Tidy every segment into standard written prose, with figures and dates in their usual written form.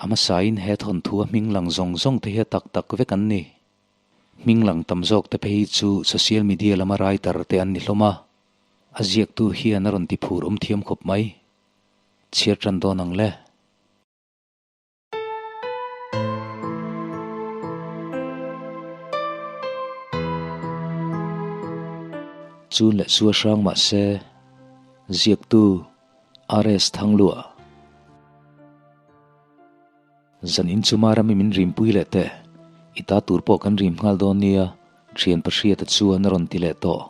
A hmasain he thawnthu a hming lang zawng zawng te hi a tak tak vek an ni. Hming lang tam zawk te phei hi chu social media lama writer te an ni hlawm a. A ziaktu hian a rawn ti phur awm thiam khawp mai. Chhiar tan dawn ang le. Chun leh sua hrang mah se, ziaktu RS Thangluah. Zan in chu Marami min rimpui leh teh, i ta tur pawh kan rim nghal dawn nia, thian Pahriata chuan a rawn ti leh tawh.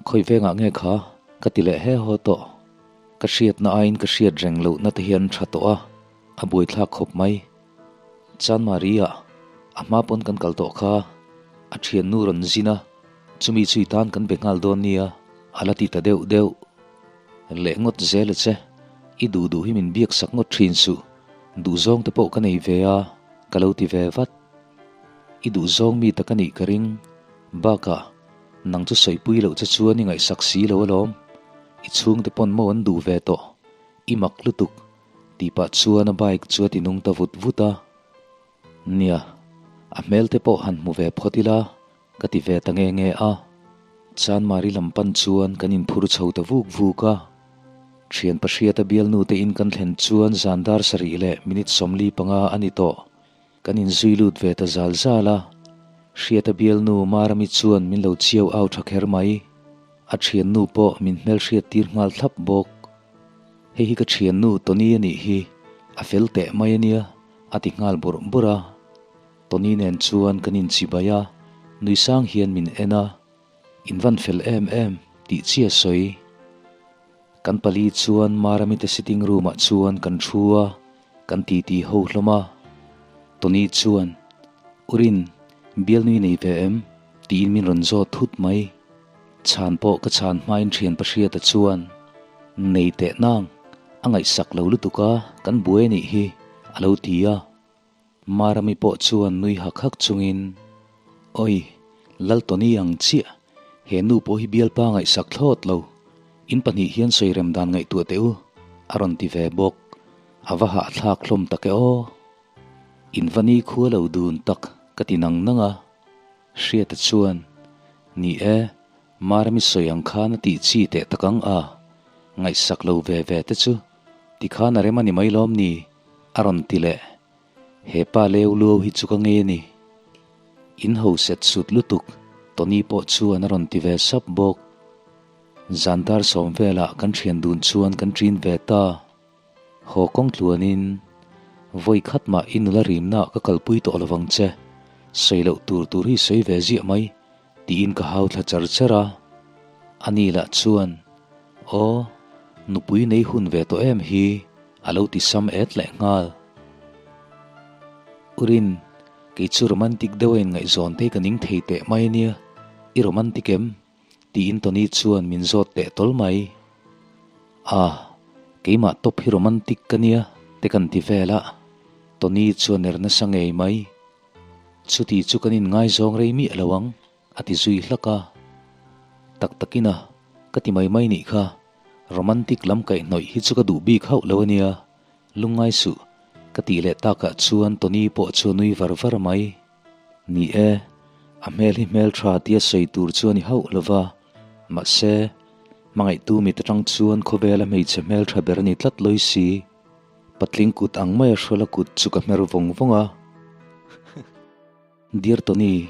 Khawi vengah nge kha? Ka ti leh he haw tawh. Ka hriatna aiin ka hriat reng lohna te hian tha tawh a, a buaithlak khawp mai. Chanmari-ah a hma pawn kan kal tawh kha, a thiannu rawn zin a, chumi chu i tan kan be nghal dawn nia, a la ti ta deuh deuh. Leh ngawt zel a che, i duh duh hi min biak sak ngawt thin suh, duhzawng te pawh ka nei ve a, ka lo ti ve vat. I duhzawng mi tak a nih ka ring, bakah nang chu sawipui loh che chuan i ngaihsak si lo alawm, i chhungte pawn maw an duh ve tawh, i mak lutuk, tih pah chuan a bike chu a ti nung ta vut vut a. Nia, a hmel te pawh han hmu ve phawt ila, ka ti ve ta nge nge a. Chanmari lam pan chuan kan inphur chho ta vuk vuk a. Thian Pahriata bialnu te in kan thlen chuan zan dar sarih leh minute 45 a ni tawh. Kan inzui lut ve ta zal zal a. Hriata bialnu Marami chuan min lo chiau au tha kher mai. A thiannu pawh min hmelhriat tir nghal thlap bawk. Hei hi ka thiannu Tony a nih hi, a fel teh mai a nia, a ti nghal bawrh bawrh a. Tony nen chuan kan inchibai a, nui sang hian min en a, In van fel em em, tih chi a sawi. Kan pali chuan Marami te sitting room ah chuan kan thu a, kan titi ho hlawm a. Tony chuan, Urin, bialnui nei ve em? tiin min rawn zawt thut mai. Chhan pawh ka chhan hmain thian Pahriata chuan, Nei teh nang, a ngaihsak lo lutuk a, kan buai a nih hi, a lo ti a. Marami pawh chuan nui hak hak chungin, Awi, Laltawni ang chiah, he nu pawh hi bialpa ngaihsak thlawt lo, in pahnih hian sawirem dan ngaihtuah teh u, a rawn ti ve bawk. A va hahthlak hlawm tak e aw. In va ni khua lo dun tak ka ti nang nang a. Hriata chuan, Ni e, Marami sawi ang khan a tih chi teh tak ang a, ngaihsak lo ve ve te chu tikhan a rem a ni mai lawm ni? a rawn ti leh. He pa leu luau hi chu ka ngei a ni. In ho set sut lutuk, Tony pawh chuan a rawn ti ve sap bawk. Zan dar sawm velah kan thian dun chuan kan ṭin ve ta. Haw kawng tluanin, Vawi khat mah i nula rimna ka kalpui tawh lovang che, sawi loh tur tur hi sawi ve ziah mai, tiin ka hau thla char char a. Ani lah chuan, Aw, nupui nei hun ve tawh em hi, a lo ti sam et leh nghal. Urin, kei chu romantic deuh a inngaihzawn te hi ka ning thei teh mai ania, i romantic em? Tiin Tony chuan min zawt teh tawl mai. Ah, keimah tawp hi romantic ka nia te kan ti vel a, Tony chuan er nasa ngei mai. Chuti chu kan inngaizawng rei miah lo ang, a ti zui hlak a. Tak takin a, ka ti mai mai nih kha, romantic lam kaihhnawih hi chu ka duh bik hauh lo a nia, lungngai suh, ka tih leh takah chuan Tony pawh chu a nui var var mai. Ni e, a hmel hi hmel tha tia sawi tur chu a ni hauh lo va, mahse, hmangaihtu mit atang chuan khawvela hmeichhe hmel tha ber a ni tlat lawi si. Patling kut ang maia hruala kut chu ka hmer vawng vawng a. Dear Tony,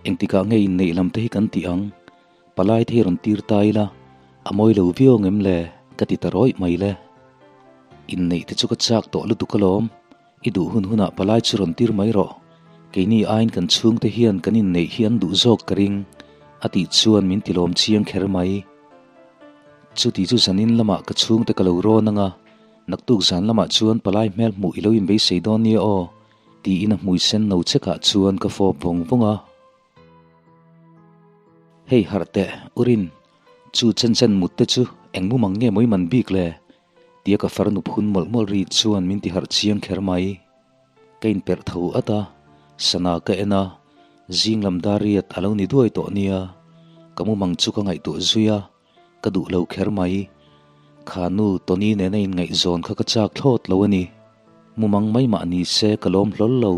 engtikah nge inneih lam te hi kan tih ang? Palai te hi rawn tir ta ila, a mawi lo viau ang em le? ka ti ta rawih mai le. Inneih te chu ka chak tawh lutuk alawm. I duh hun hunah palai chu rawn tir mai rawh. Keini aiin kan chhungte hian kan inneih hi an duh zawk ka ring, a tih chuan min tilawm chiang kher mai. Chuti chu zanin lamah ka chhungte ka lo rawn ang a, naktuk zan lamah chuan palai hmel hmuh i lo inbeisei dawn nia aw, tiin a hmui sen no chekah chuan ka fawp vawng vawng a. Hei harh teh, Urin, chu chen chen mut te chu eng mumang nge mawi man bik le? Tia ka farnu phun mawlh mawlh ri chuan min ti harh chiang kher mai. Ka inperh tho at a, sana ka en a, zing lam dar riat a lo ni duai tawh nia. Ka mumang chu ka ngaihtuah zui a, ka duh lo kher mai. Kha nu Tony nena inngaihzawn kha ka chak thlawt lo a ni. Mumang mai mah ni se ka lawm hlawl lo.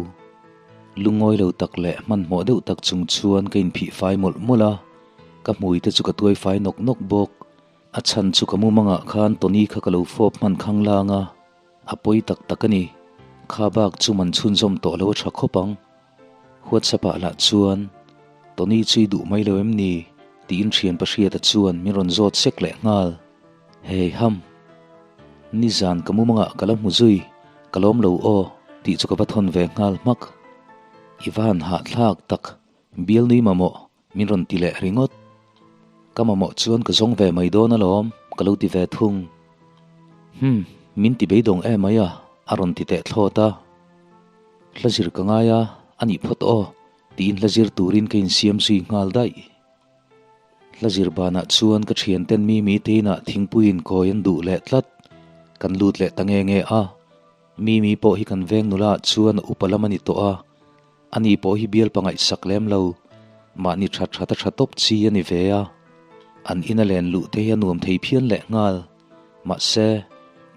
Lungawi lo tak leh hmanhmawh deuh tak chung chuan ka inphih fai mawlh mawlh a, ka hmui te chu ka tuai fai nawk nawk bawk. A chhan chu ka mumangah khan Tony kha ka lo fawp hman khang lang a, a pawi tak tak a ni. Kha bak chu man chhunzawm tawh lo a tha khawp ang. WhatsApp ah lah chuan, Tony chu i duh mai lo em ni? tiin thian Pahriata chuan min rawn zawt sek leh nghal. Hei ham! Nizan ka mumangah ka la hmu zui, ka lawm lo aw tih chu ka va thawn ve nghal hmak. I va han hahthlak tak, bial nui mamawh min rawn ti leh ringawt. Ka mamawh chuan ka zawng ve mai dawn alawm ka lo ti ve thung. Hum, min ti beidawng em mai a, a rawn ti teh thlawt a. Hla zir ka ngai a, a nih phawt aw tiin hla zir turin ka insiam zui nghal daih. Hla zir banah chuan ka thianten mi mi te inah thingpuiin kawi an duh leh tlat. Kan lut leh ta nge nge a, mi mi pawh hi kan veng nula ah chuan a upa lam a ni tawh a, ani pawh hi bial pangaihsak lem lo, mahni tha tha ta tha tawp chi a ni ve a. An ina len luh te hi a nuam thei phian leh nghal. Mahse,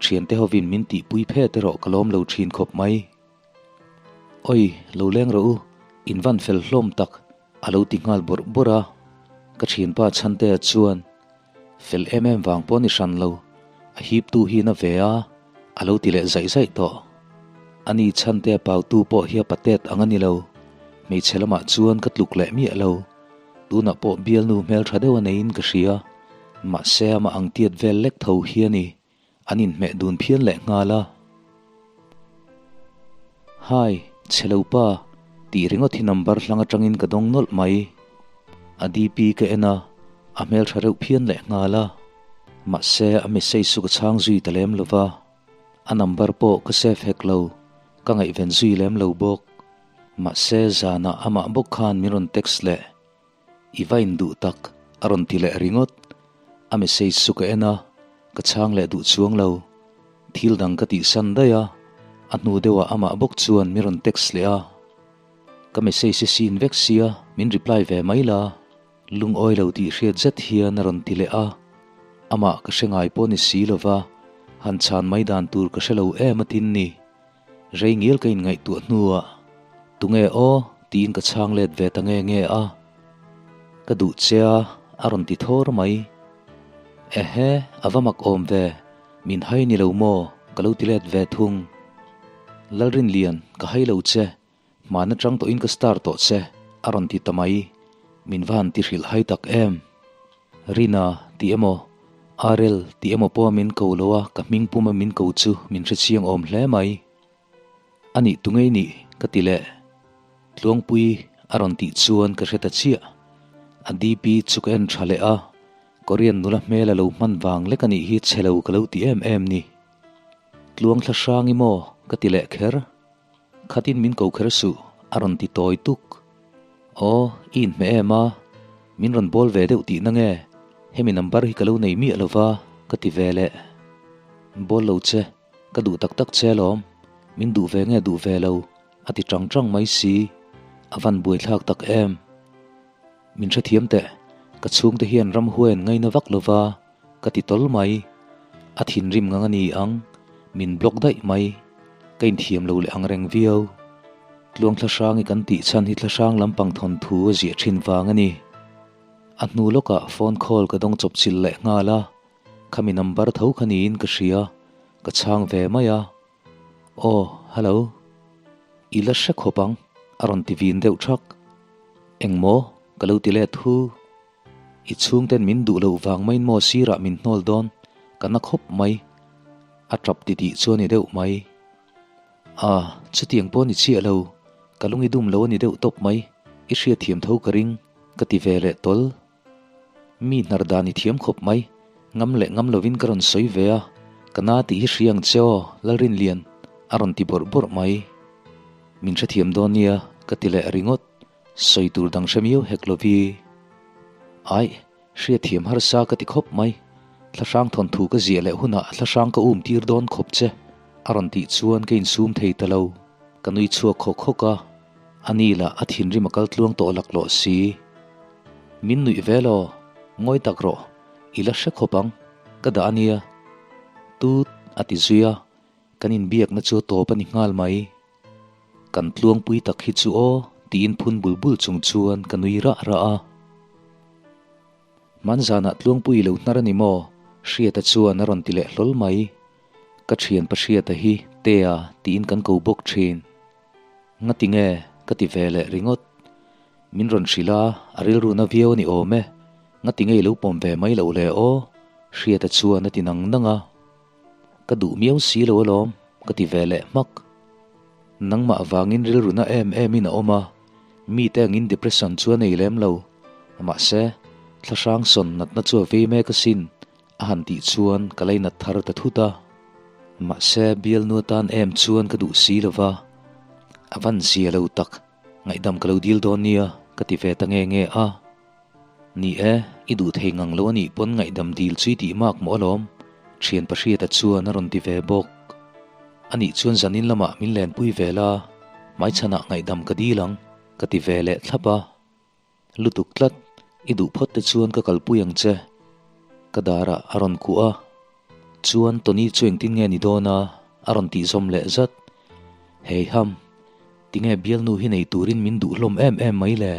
thiante hovin min tihpui phet erawh ka lawm lo thin khawp mai. Oi, lo leng rawh u, in van fel hlawm tak, a lo ti nghal bawrh bawrh a. Ka thianpa Chhantea chuan, Fel em em vang pawh ni hran lo, a hiptu hi na ve a, a lo ti leh zaih zaih tawh. Ani Chhantea pautu pawh hi a patet ang a ni lo, hmeichhe lamah chuan ka tluk leh miah lo. Tunah pawh bialnu hmeltha deuh a neiin ka hria, mahse amah ang tiat vel lek tho hi a ni. An inhmeh dun phian leh nghal a. Hi, chhe lo pa, tih ringawt hi number hlang atangin ka dawng nawlh mai. A DP ka en a, a hmeltha reuh phian leh nghal a. Mahse, a message chu ka chhang zui ta lem lo va. A number pawh ka save hek lo, ka ngaihven zui lem lo bawk. Mahse, zanah amah bawk khan min rawn text leh. I va induh tak, a rawn ti leh ringawt. A message chu ka en a, ka chhang leh duh chuang lo. Thil dang ka tihsan daih a, a hnu deuhah amah bawk chuan min rawn text leh a. Ka message hi sin vek sia, min reply ve mai la. Lungawi lo tih hriat zet hian a rawn ti leh a. Amah ka hre ngai pawh ni si lova, han chhan mai dan tur ka hre lo em atin ni. Rei ngial ka inngaihtuah hnuah, Tunge aw? tiin ka chhang let ve ta nge nge a. Ka duh che a, a rawn ti thawr mai. Ehe, a va mak awm ve, min hai ni lo maw? ka lo ti let ve thung. Lalrinlian, ka hai lo che, hman atang tawhin ka star tawh che, a rawn ti ta mai. Min va han ti hrilh hai tak em? Rina, ti emaw, Arel, ti emaw pawha min ko lo a, ka hming puma min ko chu min hrechiang awm hle mai. A nih tu ngei nih? ka ti leh. Tluangpui a rawn tih chuan ka hre ta chiah. A DP chu ka en tha leh a, Korean nula hmel a lo hman vang lek a nih hi chhe lo ka lo ti em em ni. Tluang thla hrang i maw? ka ti leh kher. Khatin min ko kher suh, a rawn ti tawi tuk. Aw, i inhmeh em a? Min rawn bawl ve deuh tihna nge? Hemi number hi ka lo nei miah lo va, ka ti ve leh. Bawl lo che, ka duh tak tak che alawm. Min duh ve nge duh ve lo, a ti chang chang mai si. A van buaithlak tak em? Min hrethiam teh, ka chhungte hian ramhuai an ngaina vak lo va, ka ti tawl mai. A thinrim ngang a ni ang, min block daih mai. Ka inthiam lo leh ang reng viau. Tluang thlahrang i kan tih chhan hi thlahrang lampang thawnthu a ziah thin vang a ni. A hnu lawkah phone call ka dawng chawp chilh leh nghal a, khami number tho kha niin ka hria, ka chhang ve mai a. Aw, hello. I la hre khawp ang, a rawn ti vin deuh thak. Engmaw? Ka lo ti let hu. I chhungten min duh loh vang maiin maw sirah min hnawl dawn? Ka na khawp mai. A tap ti tih chu a ni deuh mai. A, chutiang pawh a ni chiah lo. Ka lung i dum lo a ni deuh tawp mai. I hriatthiam tho ka ring, ka ti ve leh tawl. Mi hnar dan i thiam khawp mai. Ngam leh ngam lovin ka rawn sawi ve a, ka na tih hi hria ang che aw, Lalrinlian, a rawn ti bawrh bawrh mai. Min hrethiam dawn nia, ka ti leh ringawt. Sawi tur dang hre miau hek lovi. Aih, hriatthiam harsa ka ti khawp mai. Thlahrang thawnthu ka ziah leh hunah thlahrang ka um tir dawn khawp che, a rawn tih chuan ka insum thei ta lo. Ka nui chhuak khawk khawk a, a ni lah a thinrim a kal tluang tawh laklawh si. Min nuih ve law, ngawi tak rawh, i la hre khawp ang, ka dah a nia. Tut, a ti zui a. Kan inbiakna chu a tawp a ni nghal mai. Kan tluangpui tak hi chu aw tiin phun bul bul chung chuan ka nui rah rah a. Hmanzanah tluangpui lo hnar a ni maw? Hriata chuan a rawn ti leh hlawl mai. Ka thianpa Hriata hi Tea tiin kan ko bawk thin. Ngati nge? ka ti ve leh ringawt. Min rawn hrilh a, a rilru na viau a ni awm e. Ngati nge i lo pawm ve mai loh le aw? Hriata chuan a ti nang nang a. Ka duh miau si lo alawm, ka ti ve leh hmak. Nangmah vangin rilru na em em in a awm a, mite angin depression chu a nei lem lo. Mahse, thlahrang sawn natna chu a vei mek asin, a han tih chuan ka lainat thar ta thut a. Mahse, bialnu atan em chuan ka duh si lo va, a van zia lo tak, ngaihdam ka lo dil dawn nia, ka ti ve ta nge nge a. Ni e, i duh thei ngang lo a nih pawn ngaihdam dil chu i tih mak maw alawm, thian Pahriata chuan a rawn ti ve bawk. A nih chuan zanin lamah min lenpui ve la, hmaichhanah ngaihdam ka dil ang, ka ti ve leh thlap a. Lutuk tlat, i duh phawt te chuan ka kalpui ang che, ka darah a rawn kuah a. Chuan Tony chu engtin nge ni dawn a? a rawn tih zawm leh zat. Heiham, tinge bialnu hi nei turin min duh hlawm em em mai le?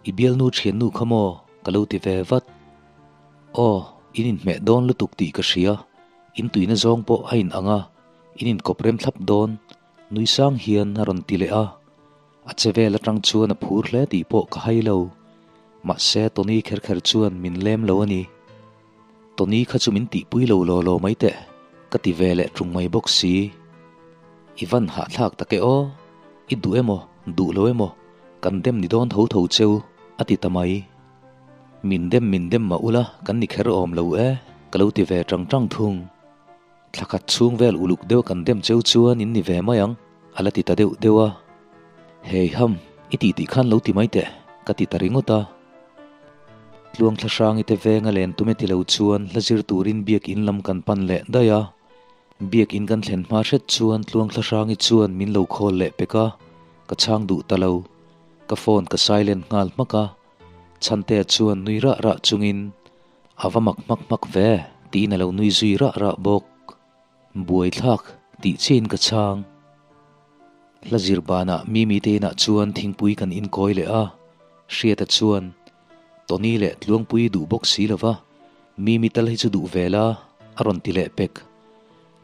I bialnu thiannu kha maw? ka lo ti ve vat. Aw, in inhmeh dawn lutuk tih ka hria, in tuina zawng pawh a in ang a, in inkawp rem thlap dawn, nui sang hian a rawn ti leh a. A che vel atang chuan a phur hle tih pawh ka hai lo. Mahse, Tony kher kher chuan min lem lo a ni. Tony kha chu min tihpui lo law law mai teh, ka ti ve leh ṭung mai bawk si. I van hahthlak tak e aw, i duh emaw, duh lo emaw, kan dem ni dawn tho tho cheu, a ti ta mai. Min dem min dem mah ula kan ni kher awm lo e, ka lo ti ve ṭang ṭang thung. Thla khat chhung vel uluk deuh kan dem cheu chuan in ni ve mai ang, a la ti ta deuh deuh a. Hei ham, i tih tih khan lo ti mai teh, ka ti ta ringawt a. Tluang thlahrang i te venga len tume ti lo chuan hla zir turin biakin lam kan pan leh daih a. Biakin kan thlen hma hret chuan Tluang thlahrang i chuan min lo khawl leh pek a, ka chhang duh ta lo. Ka phone ka silent nghal hmak a. Chhantea chuan nui rah rah chungin, A va mak hmak hmak ve, tiin a lo nui zui rah rah bawk. Buaithlak tih chiahin ka chhang. Hla zir banah Mimi te inah chuan thingpui kan inkawi leh a, Hriata chuan, Tony leh Tluangpui duh bawk si lo va, Mimi tal hi chu duh ve la, a rawn ti leh pek.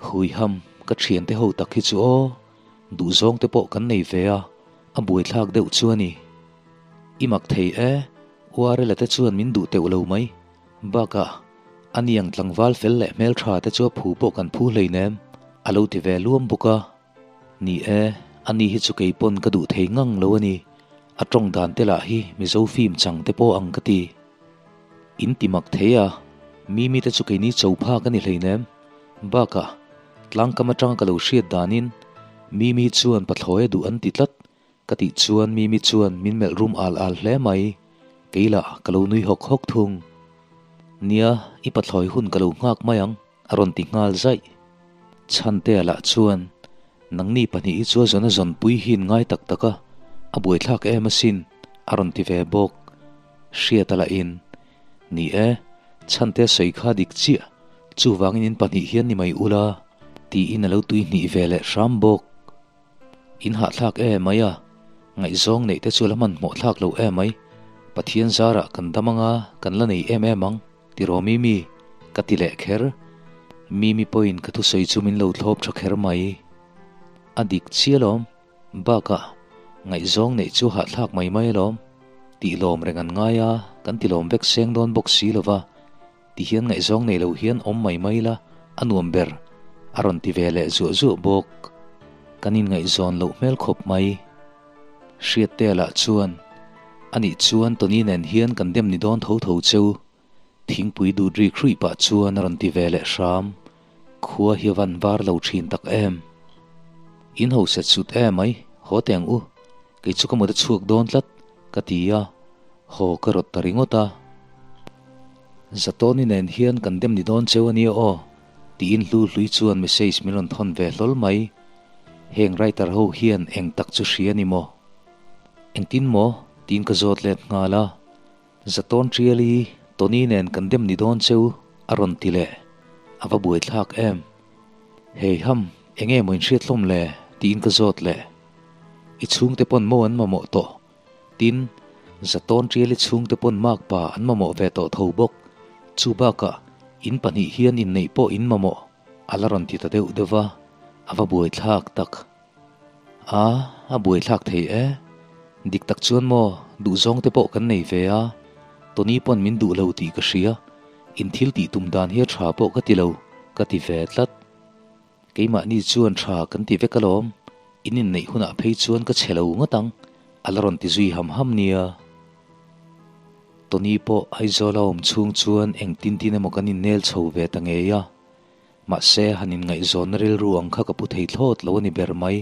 Huiham, ka thiante ho tak hi chu aw, duhzawng te pawh kan nei ve a, a buaithlak deuh chu a ni. I mak thei e, Uarela te chuan min duh teuh lo mai. Bakah, a niang tlangval fel leh hmeltha te chu a phu pawh kan phu hleinem, a lo ti ve luam bawk a. Ni e, a ni hi chu kei pawn ka duh thei ngang lo a ni. A tawng dan te lah hi Mizo film chang te pawh ang ka ti. In ti mak thei a, Mimi te chu keini cho phak a ni hleinem. Bakah, tlangkam atanga ka lo hriat danin Mimi chuan pathlawi a duh an ti tlat. Ka tih chuan Mimi chuan min melh rum al al hle mai, kei lah ka lo nui hawk hawk thung. Nia, i pathlawi hun ka lo nghak mai ang, a rawn ti nghal zaih. Chhantea lah chuan, Nangni pahnih hi chu a zawn a zawn pui hi in ngai tak tak a, a buaithlak em asin, a rawn ti ve bawk. Hriata lahin, Ni e, Chhantea sawi kha dik chiah, chuvangin in pahnih hian ni mai ula, tiin a lo tui hnih ve leh hram bawk. In hahthlak e mai a, ngaihzawng neih te chu la hmanhmawh thlak lo e mai. Pathian zarah kan dam anga kan la nei em em ang, ti rawh Mimi, ka ti leh kher. Mimi pawhin ka thusawi chu min lo thlawp tha kher mai. A dik chiah alawm, bakah ngaihzawng neih chu hahthlak mai mai alawm. Tih lawm reng an ngai a, kan ti lawm vek seng dawn bawk si lova. Ti hian ngaihzawng nei lo hian awm mai mai la, a nuam ber, a rawn ti ve leh zuah zuah bawk. Kan inngaihzawn loh hmel khawp mai. Hriattea lah chuan, Anih chuan Tony nen hian kan dem ni dawn tho tho cheu, thingpui dut rik hruih pah chuan a rawn ti ve leh hram. Khua hi a van var lo thin tak em. In ho set sut e mai, haw teh ang u, kei chu ka mut a chhuak dawn tlat, ka ti a, haw ka rawt ta ringawt a. Zatawni nen hian kan dem ni dawn cheu a nia aw, tiin hlu hlui chuan message min rawn thawn ve hlawl mai. Heng writer ho hian eng tak chu hria ni maw? Engtin maw? tiin ka zawt let nghal a. Zatawn Ṭiali, Tony nen kan dem ni dawn cheu, a rawn ti leh. A va buaithlak em? Hei ham, Enge maw in hriat hlawm le? tiin ka zawt leh. I chhungte pawn mo an mamawh tawh. Tin, Zatawn Tiali chhungte pawn makpa an mamawh ve tawh tho bawk. Chu bakah in pahnih hian inneih pawh in mamawh a la rawn ti ta deuh deuh va, a va buaithlak tak. A, a buaithlak thei e. Dik tak chuan maw, duhzawng te pawh kan nei ve a, Tony pawn min duh lo tih ka hria, in thil tih tum dan hi a tha pawh ka ti lo, ka ti ve tlat. Keimahni chuan tha kan ti vek alawm, in inneih hunah phei chuan ka chhe lo ngawt ang, a la rawn ti zui ham ham nia. Tony pawh Aizawl a awm chhung chuan engtin tin emaw kan innel chho ve ta ngei a. Mahse, han inngaihzawnna rilru ang kha ka pu thei thlawt lo a ni ber mai.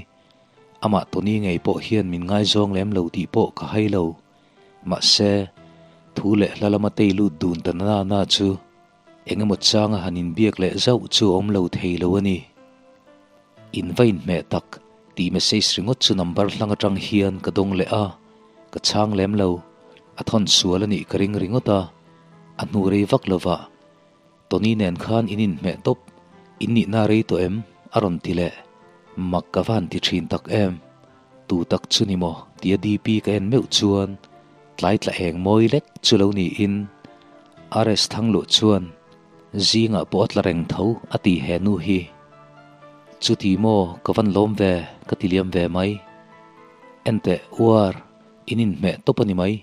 Amah Tony ngei pawh hian min ngaizawng lem lo tih pawh ka hai lo. Mahse, thu leh hla lama tei lut dun ta na na chu eng emaw changa han inbiak leh zauh chu a awm lo thei lo a ni. In va inhmeh tak tih message ringawt chu number hlang atang hian ka dawng leh a, ka chhang lem lo. A thawn sual a nih ka ring ringawt a, a hnu rei vak lovah Tony nen khan in inhmeh tawp, in nihna rei tawh em? a rawn ti leh. Mak ka va han ti thin tak em? Tu tak chu ni maw? tia DP ka en meuh chuan tlai tla eng mawi lek chu lo niin RS Thangluh chuan zingah pawh a tla reng tho a ti he nu hi. Chuti maw ka van lawm ve ka ti liam ve mai. Enteh uar, in inhmeh tawp a ni mai.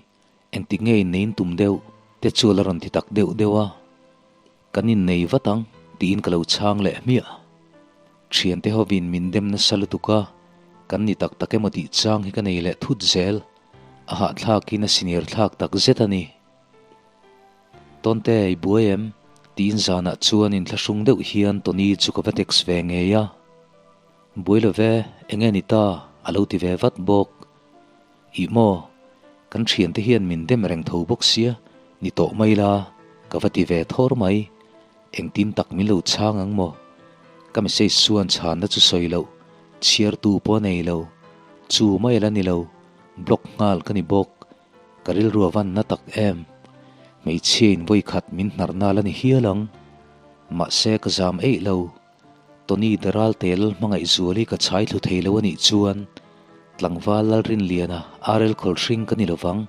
Engtik nge inneiin tum deuh te chu a la rawn ti tak deuh deuh a, kan innei vat ang tiin ka lo chhang leh hmiah. Thiante hovin min dem nasa lutuk a, kan ni tak tak emaw tih chang hi ka nei leh thut zel, a hahthlakin a senior thlak tak zet a ni. Tawnte i buai em? tiin zanah chuan inthlahrung deuh hian Tony chu ka va text ve ngei a. Buai lo ve, enge ni ta? a lo ti ve vat bawk. Ih maw, kan thiante hian min dem reng tho bawk sia, ni tawh mai la, ka va ti ve thawr mai. Engtin tak min lo chhang ang maw? Ka message chuan chhanna chu sawi loh, chhiartu pawh a nei lo. Chu mai la ni lo, block nghal ka ni bawk. Ka rilru a van na tak em. Hmeichhia in vawi khat min hnar nal a ni hial ang. Mahse ka zam eih lo. Tony de Ralte Lalhmangaihzuali ka chhai thlu thei lo a nih chuan tlangval Lalrinliana RL Khawlhring ka ni lovang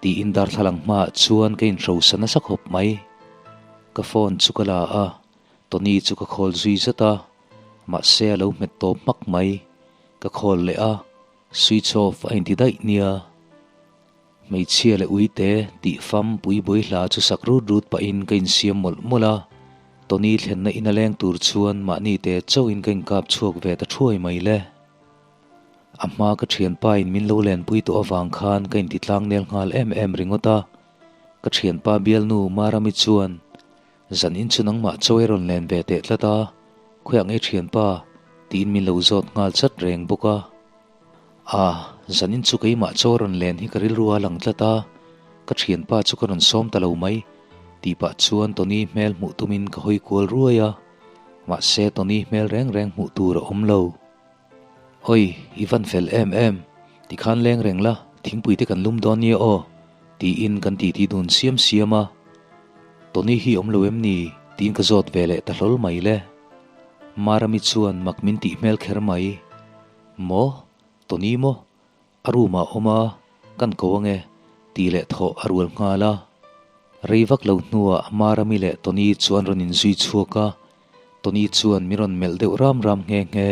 tiin darthlalang hmaah chuan ka inhrosa nasa khawp mai. Ka phone chu ka la a, Tony chu ka khawl zui zat a, mahse a lo hmet tawp hmak mai. Ka khawl leh a, switch off a inti daih nia. Hmeichhia leh uite tih fam pui buai hla chu sak rut rut pahin ka insiam mawlh mawlh a, Tony thlenna in a leng tur chuan mahni te chauhin ka inkap chhuak ve ta thuai mai le. A hma ka thianpa in min lo lenpui tawh avang khan ka inti tlang nel nghal em em ringawt a, ka thianpa bialnu Marami chuan zan in chu nangmah chaw i rawn len ve teh tlat a, khawiah ngei thianpa? tiin min lo zawt nghal chat reng bawk a. A, zanin chu keimah chaw rawn len hi ka rilru a lang tlat a, ka thianpa chu ka rawn sawm ta lo mai, tih pah chuan Tony hmel hmuh tumin ka hawi kual ruai a, mahse Tony hmel reng reng hmuh tur a awm lo. Oi, i van fel em em, tikhan leng reng la, thingpui te kan lum dawn nia aw, tiin kan titi dun siam siam a. Tony hi awm lo em ni? tiin ka zawt ve leh ta hlawl mai le. Marami chuan mak min tih hmel kher mai. Maw? Tony maw? A room ah awm a, kan ko ange, tih leh thawh a rual nghal a. Rei vak lo hnuah Marami leh Tony chu an rawn inzui chhuak a, Tony chuan min rawn melh deuh ram ram nghe nghe.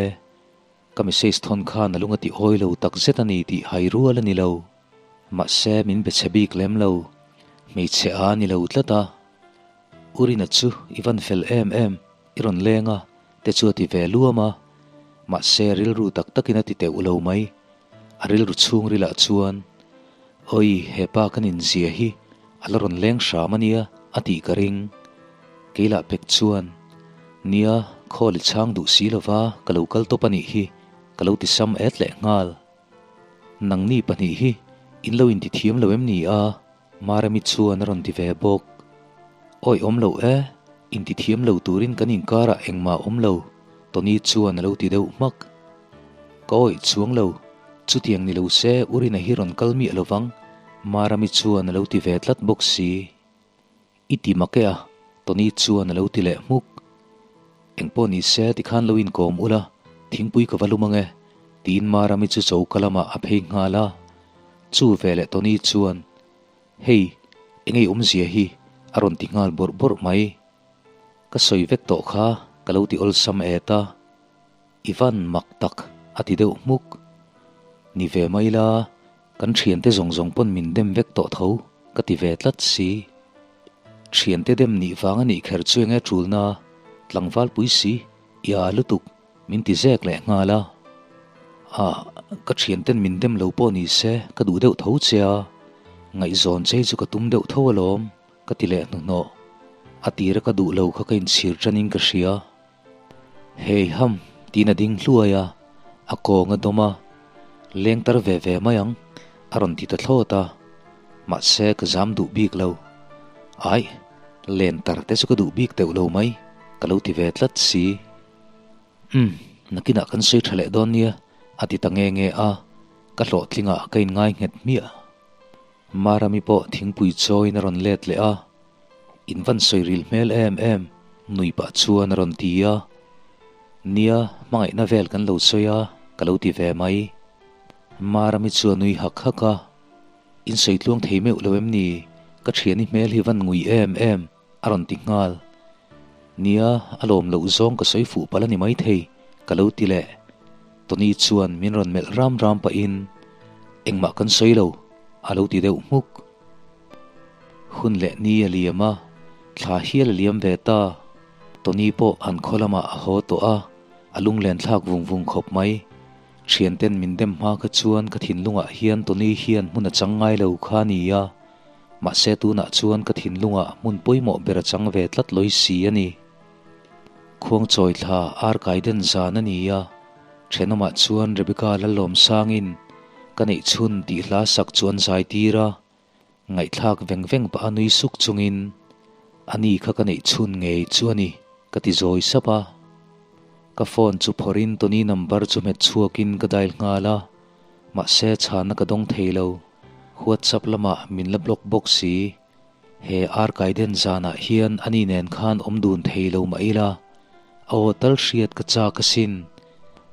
Ka message thawn khan a lung a ti awi lo tak zet a ni tih hai rual a ni lo. Mahse min be chhe bik lem lo. Hmeichhe a ni lo tlat a. Urina chu i van fel em em, i rawn leng a, te chu a ti ve luam a, mahse rilru tak takin a ti teuh lo mai. A rilru chhungrilah chuan, Awi, he pa kan inzia hi a la rawn leng hram a nia, a tih ka ring. Keilah pek chuan, Nia, khawl i chhang duh si lova, ka lo kal tawp a nih hi, ka lo ti sam et leh nghal. Nangni pahnih hi in lo inti thiam lo em ni a? Marami chuan a rawn ti ve bawk. Awi awm lo e, inti thiam lo turin kan inkarah engmah awm lo, Tony chuan a lo ti deuh hmak. Ka awih chuang lo, chutiang ni lo se Urina hi rawn kal miah lovang, Marami chuan a lo ti ve tlat bawk si. I ti mak e a, Tony chuan a lo ti leh hmuk. Engpawh ni se tikhan lo inkawm ula. Thingpui ka va lum ange, tiin Marami chu choka lamah a phei nghal a. Chu veleh Tony chuan, Hei, engei awmzia hi? a rawn ti nghal bawrh bawrh mai. Ka sawi vek tawh kha, ka lo ti awlsam et a. I van mak tak, a ti deuh hmuk. Ni ve mai la, kan thiante zawng zawng pawn min dem vek tawh tho, ka ti ve tlat si. Thiante dem nih vang a nih kher chu enge tulna, tlangval pui si, i a lutuk, min ti zek leh nghal a. Ah, ka thianten min dem lo pawh ni se, ka duh deuh tho che a, ngaihzawn chei chu ka tum deuh tho alawm, ka ti leh hnuhnawh. A tira ka duh lo kha ka inchhir tanin ka hria. Hei ham, tiin a ding hluai a, a kawng a dawm a, Leng tar ve ve mai ang, a rawn ti ta thlawt a. Mahse, ka zam duh bik lo. Aih, len tar te chu ka duh bik teuh lo mai, ka lo ti ve tlat si. Umm, nakinah kan sawi tha leh dawn nia, a ti ta nge nge a, ka hlawhtlingah ka inngai nghet hmiah. Marami pawh thingpui chawiin a rawn let leh a, In van sawi ril hmel em em, nui pah chuan a rawn ti a. Nia, hmangaihna vel kan lo sawi a, ka lo ti ve mai. Marami chu a nui hak hak a, In sawi tluang thei meuh lo em ni? Ka thiani hmel hi van ngui em em, a rawn ti nghal. Nia, a lawm loh zawng ka sawi fuh palh a ni maithei, ka lo ti leh. Tony chuan min rawn melh ram ram pahin, Engmah kan sawi lo, a lo ti deuh hmuk. Hun leh ni a liam a, thla hial a liam ve ta. Tony pawh an khaw lamah a haw tawh a, a lunglen thlak vung vung khawp mai. Thianten min dem hma kha chuan ka thinlungah hian Tony hian hmun a chang ngai lo kha a ni a, mahse tunah chuan ka thinlungah hmun pawimawh ber a chang ve tlat lawi si a ni. Khuangchawi thla ar kai den zan a ni a, thenawmah chuan Rebecca Lalawmsangin ka neih chhun tih hla sak chu an zai tir a, ngaihthlak veng veng pah a nui suk chungin a ni kha ka neih chhun ngei chu a ni ka ti zawi sap a. Ka phone chu phawrhin Tony number chu hmet chhuakin ka dial nghal a, mahse chhana ka dawng thei lo. WhatsApp lamah min la block bawk si. He ar kaiden zanah hian ani nen khan awm dun thei lo mah ila, a aw tal hriat ka chak asin.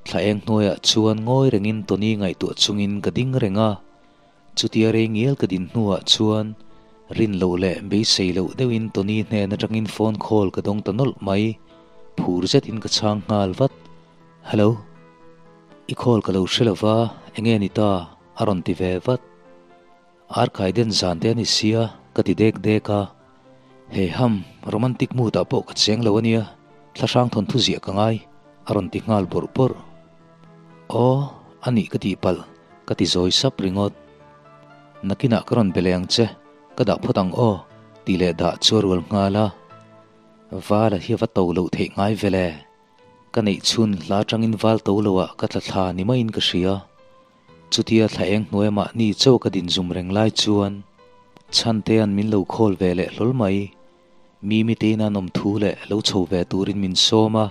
Thla eng hnuaiah chuan ngawi rengin Tony ngaihtuah chungin ka ding reng a. Chutia rei ngial ka din hnuah chuan rin loh leh beisei loh deuhin Tony hnen atangin phone call ka dawng ta nawlh mai. Phur zetin ka chhang nghal vat. Hello. I call ka lo hre lova, enge ni ta? a rawn ti ve vat. Ar kai den zan te a ni sia, ka ti dek dek a. Hei ham, romantic mood ah pawh ka cheng lo ania, thlahrang thawnthu ziah ka ngai, a rawn ti nghal bawrh bawrh. Aw, a nih ka tih palh, ka ti zawi sap ringawt. Nakinah ka rawn be leh ang che, ka dah phawt ang aw, tih leh dah chu a rual nghal a. Vala hi a va to loh theih ngai vele. Ka neih chhun hla atangin val to loah ka tla thla ni maiin ka hria. Chutia thla eng hnuai mahni chaw ka din zum reng lai chuan Chhantea'n min lo khawl ve leh hlawl mai. Mimi tein an awm thu leh lo chho ve turin min sawm a,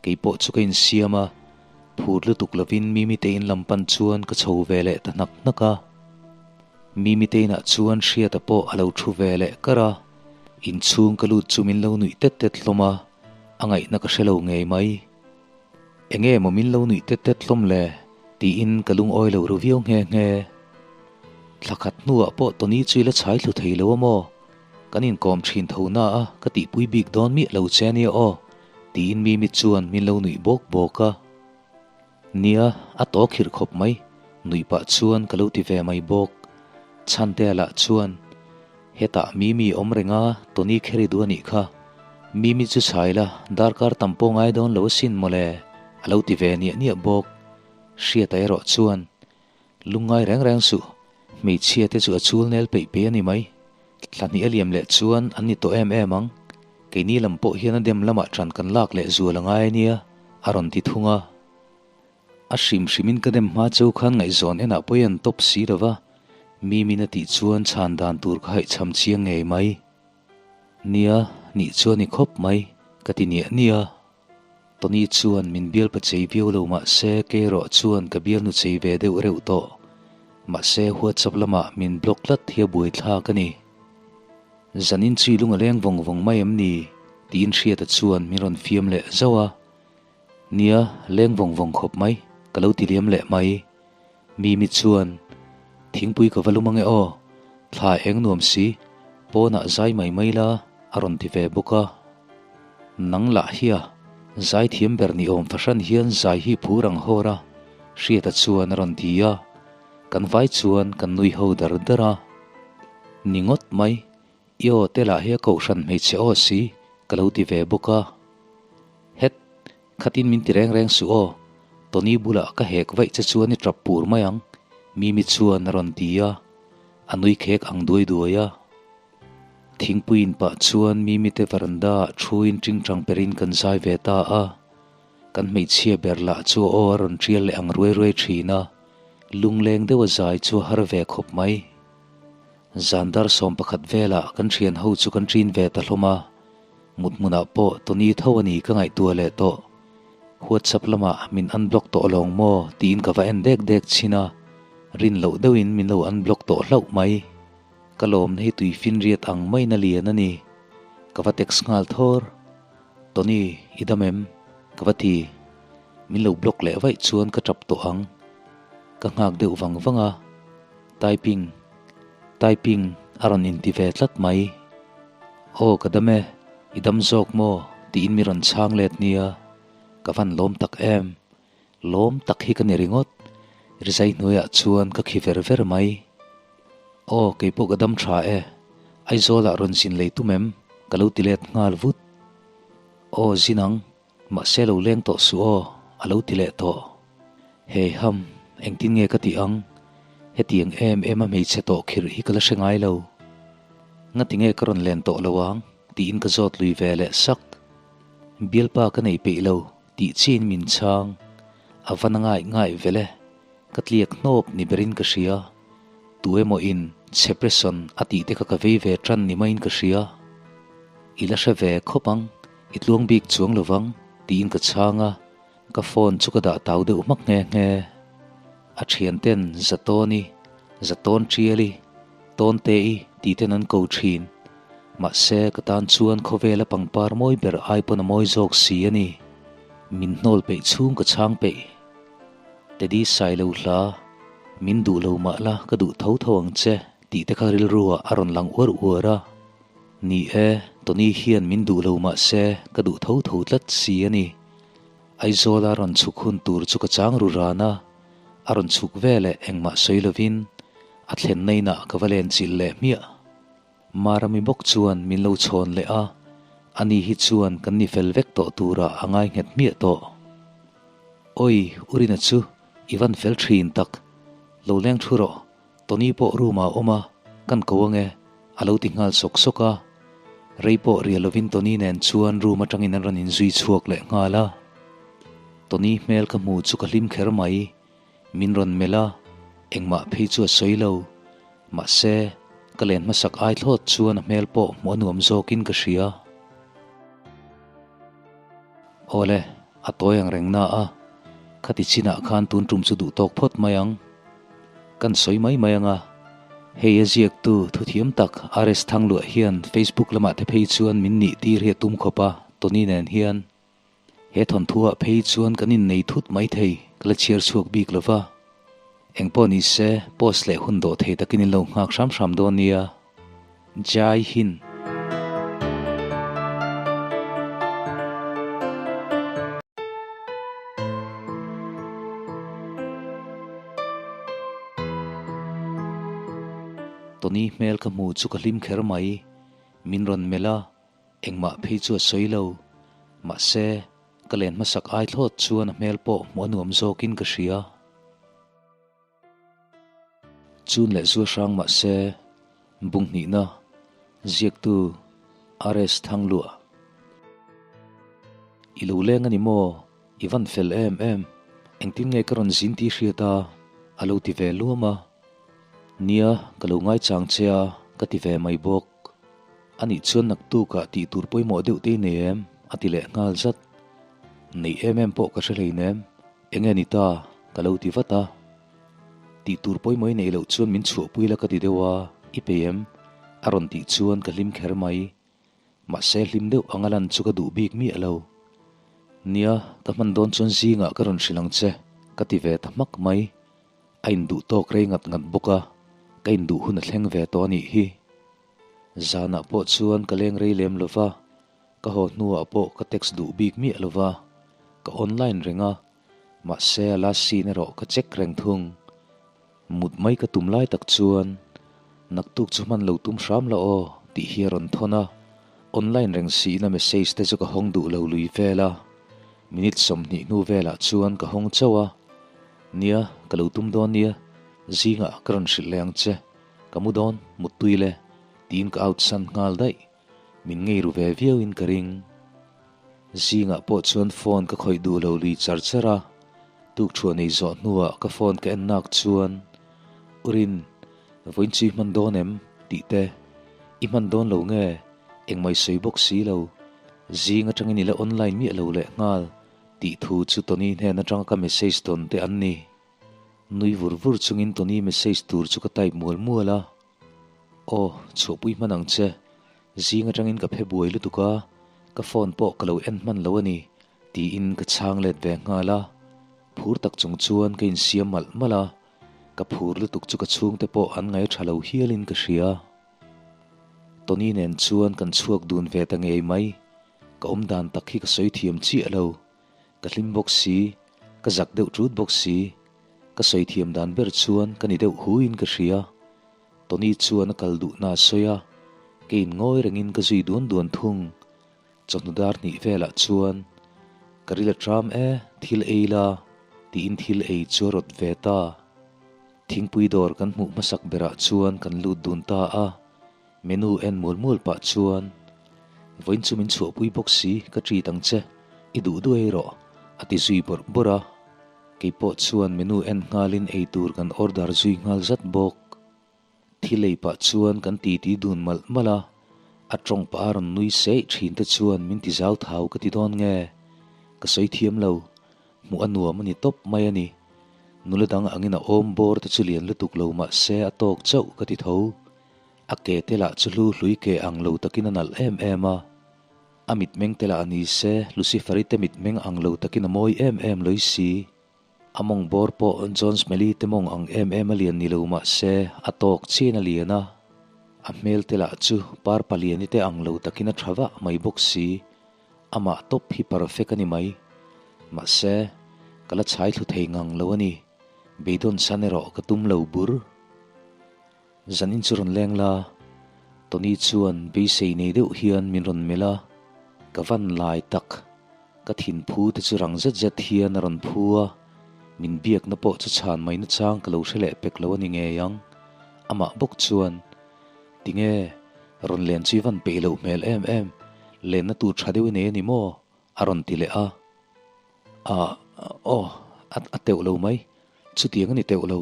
kei pawh chu ka insiam a, phur lutuk lovin Mimi tein lam pan chuan ka chho ve leh ta hnak hnak a. Mimi teinah chuan Hriata pawh a lo thu ve leh kar a, inchhung ka lut chu min lo nuih tet tet hlawm a, a ngaihna ka hre lo ngei mai. Enge maw min lo nuih tet tet hlawm le? tiin ka lungawi lo ru viau nghe nghe. Thla khat hnuah pawh Tony chu i la chhai thlu thei lo a maw? Kan inkawm thin tho na a, ka tihpui bik dawn miah lo che ania aw, tiin Mimi chuan min lo nuih bawk bawk a. Nia, a tawh khirh khawp mai, nuih pah chuan ka lo ti ve mai bawk. Chhantea lah chuan, Hetah Mimi awm reng a, Tony kher i duh a nih kha. Mimi chu chhai la, darkar tam pawh ngai dawn lo asin mawle, a lo ti ve niah niah bawk. Hriata erawh chuan, Lungngai reng reng suh, hmeichhia te chu a chul nel peih peih a ni mai. Thla hnih a liam leh chuan an ni tawh em em ang. Keini lam pawh hian a dem lamah ṭan kan lak leh zual a ngai a nia, a rawn ti thung a. A hrim hrimin ka dem hma cheu khan ngaihzawn enah pawh i an tawp si lo va, Mimin a tih chuan chhan dan tur ka haihchham chiang ngei mai. Nia, nih chuan i khawp mai, ka ti niah niah a. Tony chuan min bialpa chei viau lo mah se kei erawh chuan ka bialnu chei ve deuh reuh tawh. Mahse WhatsApp lamah min block tlat hi a buaithlak a ni. Zanin chui lung a leng vawng vawng mai em ni? tiin Hriata chuan min rawn fiam leh zauh a. Nia, leng vawng vawng khawp mai, ka lo ti liam leh mai. Mimi chuan, Thingpui ka va lum ange aw, thla eng nuam si, pawnah zai mai mai la, a rawn ti ve bawk a. Nang lah hi a, zai thiam ber ni awm fahran hian zai hi phur ang hawr a, Hriata chuan a rawn ti a. Kan vai chuan kan nui ho dar dar a. Ni ngawt mai, I aw te lah hi a kohhran hmeichhe aw si, ka lo ti ve bawk a. Het, khatin min ti reng reng suh aw, Tony bulah ka hek vaih che chuan i tap pur mai ang, Mimi chuan a rawn ti a, a nui khek ang duai duai a. Thingpuiin pah chuan Mimi te veranda ah thuin tingtang perin kan zai ve ta a. Kan hmeichhia ber lah chu aw a rawn tial leh ang ruai ruai thin a, lungleng deuha zai chu a har ve khawp mai. Zan dar 11 velah kan thian ho chu kan ṭin ve ta hlawm a, mut hmunah pawh Tony tho a ni ka ngaihtuah leh tawh. WhatsApp lamah min unblock tawh alawng maw tiin ka va en dek dek chhin a, rin loh deuhin min lo unblock tawh hlauh mai. Ka lawmna hi tui finriat ang maiin a lian a ni. Ka va text nghal thawr. Tony, i dam em? Ka va ti. Min lo block leh vaih chuan ka tap tawh ang. Ka nghak deuh vang vang a. Typing, typing a rawn inti ve tlat mai. Aw ka dam e, i dam zawk maw? tiin mi rawn chhang let nia. Ka van lawm tak em. Lawm tak hi ka ni ringawt. Rizai hnuaiah chuan ka khi ver ver mai. Aw keipawh ka dam tha e, Aizawlah rawn zin lei tum em? Ka lo ti let nghal vut. Aw zin ang, Mahse lo leng tawh suh aw, a lo ti leh tawh. Hei ham, engtin nge ka tih ang? Hetiang em em a hmeichhe tawh khirh hi ka la hre ngai lo. Ngati nge ka rawn len tawh lo ang? tiin ka zawt lui ve leh sak. Bialpa ka nei peih lo tih chiin min chhang. A va na ngaih ngaih vel e. Ka tliak hnawp ni berin ka hria. Tu emaw in Chepreson a tih te kha ka vei ve tan ni maiin ka hria. I la hre ve khawp ang. I tluang bik chuang lo vang, tiin ka chhang a, ka phone chu ka dah tau deuh hmak nghe nghe. A thianten Zatawni, Zatawn Ṭiali, Tawnte-i tih ten an ko ṭhin. Mahse, ka tan chuan khawvela pangpar mawi ber ai pawn a mawi zawk si a ni. Min hnawl peih chhung ka chhang peih. Teddy Sailo hla, Min duh lo mah la, ka duh tho tho ang che, tih te kha rilru ah a rawn lang uar uar a. Ni e, Tony hian min duh lo mah se ka duh tho tho tlat si a ni. Aizawla rawn chhuk hun tur chu ka chang ru ran a, a rawn chhuk ve leh engmah sawi lovin a thlenna inah ka va len chilh leh hmiah. Marami bawk chuan min lo chhawn leh a, ani hi chuan kan ni fel vek tawh turah a ngai nghet hmiah tawh. Awi, Urina chu i van fel thin tak, lo leng thu rawh. Tony pawh room ah a awm a, kan ko ange, a lo ti nghal sawk sawk a. Rei pawh rial lovin Tony nen chuan room atangin an rawn inzui chhuak leh nghal a. Tony hmel ka hmu chu ka hlim kher mai, min rawn melh a, engmah phei chu a sawi lo. Mahse, ka len hmasak ai thlawt chuan a hmel pawh hmuh a nuam zawkin ka hria. Awle, a tawi ang reng na a, khati chinah khan tun tum chu duh tawk phawt mai ang. Kan sawi mai mai ang a, hei a ziaktu thuthiam tak RS Thangluah hian Facebook lamah te phei chuan min nih tir hi a tum khawp a, Tony nen hian. He thawnthuah phei chuan kan innei thut mai thei, ka la chhiar chhuak bik lo va. Engpawh ni se, post leh hun dawh thei takin in lo nghak hram hram dawn nia. Jai Hind. Tony hmel ka hmu chu ka hlim kher mai. Min rawn melh a, engmah phei chu a sawi lo. Mahse, ka len hmasak ai thlawt chuan a hmel pawh hmuh a nuam zawkin ka hria. Chun leh zua hrang mah se, bung hnihna, ziaktu RS Thangluah. I lo leng a ni maw? I van fel em em, engtin nge ka rawn zin tih hriat a? A lo ti ve luam a. Nia, ka lo ngaichang che a, ka ti ve mai bawk. Anih chuan naktukah tih tur pawimawh deuh te i nei em? A ti leh nghal zat. Nei em em pawh ka hre hleinem. Enge ni ta? Ka lo ti vat a. Tih tur pawimawh i neih loh chuan min chhuahpui la ka ti deuh a, i pe em? A rawn tih chuan ka hlim kher mai. Mahse hlim deuh anga lan chu ka duh bik miah lo. Nia, ka hman dawn chuan zingah ka rawn hrilh ang che, ka ti ve ta hmak mai. A induh tawk rei ngat ngat bawk a, ka induh hun a thleng ve tawh a nih hi. Zanah pawh chuan ka leng rei lem lo va, ka haw hnuah pawh ka text duh bik miah lo va, ka online reng a, mahse a last scene erawh ka check reng thung. Mut mai ka tum lai tak chuan naktuk chu hman lo tum hram la aw tih hi a rawn thawn a, online reng sihna message te chu ka hawng duh lo lui vel a, minute 20 hnu velah chuan ka hawng chauh a, nia ka lo tum dawn nia, zingah ka rawn hrilh leh ang che, ka mu dawn muttui le tiin ka out san nghal daih, min ngei ru ve viau in ka ring. Zingah pawh chuan phone ka khawih duh lo lui char char a, tukthuah nei zawh hnuah ka phone ka en nak chuan, Urin, vawiin chu i hman dawn em? tih te, I hman dawn lo nge? Engmah i sawi bawk si lo, zing atangin i la online miah lo leh nghal tih thu chu Tony hnen atanga ka message dawn te an ni. Nui vur vur chungin Tony message tur chu ka type mual mual a. Aw, chhuahpui hman ang che. Zing atangin ka phe buai lutuk a, ka phone pawh ka lo en hman lo a ni, tiin ka chhang let ve nghal a. Phur tak chung chuan ka insiam malh malh a, ka phur lutuk chu ka chhungte pawh an ngaih tha lo hialin ka hria. Tony nen chuan kan chhuak dun ve ta ngei mai, ka awm dan tak hi ka sawi thiam chiah lo. Ka hlim bawk si, ka zak deuh ṭut bawk si. Ka sawi thiam dan ber chuan ka ni deuh huin ka hria. Tony chuan a kal duhna a sawi a, keiin ngawi rengin ka zui duan duan thung. Chawhnu dar hnih velah chuan, Ka ril a ṭam e, thil ei la, tiin thil ei chu a rawt ve ta. Thingpui dawr kan hmuh hmasak berah chuan kan lut dun ta a, menu en mual mual pah chuan, Vawiin chu min chhuahpui bawk si, ka treat ang che, i duh duh ei rawh, a ti zui bawrh bawrh a. Kei pawh chuan menu en nghalin ei tur kan order zui nghal zat bawk. Thil ei pah chuan kan titi dun malh malh a, a tawng pah a rawn nui seih thin te chuan min ti zau thau ka ti dawn nge? Ka sawi thiam lo, hmuh a nuam a ni tawp mai a ni. Nula dang angin a awm bawr te chu lian lutuk lo mah se a tawk chauh ka ti tho. A ke te lah chu hlu hlui ke ang lo takin a nalh em em a. A mitmeng te lah ni se, Lucifer-i te mitmeng ang lo takin a mawi em em loi si. A mawng bawr pawh John Smelly te mawng ang em em a lian ni lo mah se, a tawk chian a lian a. A hmel te lah chu par paliani te ang lo takin a tha vah mai bawk si. Amah tawp hi perfect a ni mai. Mahse, ka la chhai thlu thei ngang lo a ni. Beidawn san erawh ka tum lo bur. Zanin chu rawn leng la, Tony chuan beisei nei deuh hian min rawn melh a, ka van lai tak, ka thin phu te chu rang zet zet hian a rawn phu a, min biakna pawh chu chhan mai nachang ka lo hre leh pek lo a ni ngei ang. Amah bawk chuan, Tinge, rawn len chu i van peih loh hmel em em, lenna tur tha deuh i nei a ni maw? a rawn ti leh a. Ah, aw, a teuh lo mai. Chutiang a ni teuh lo.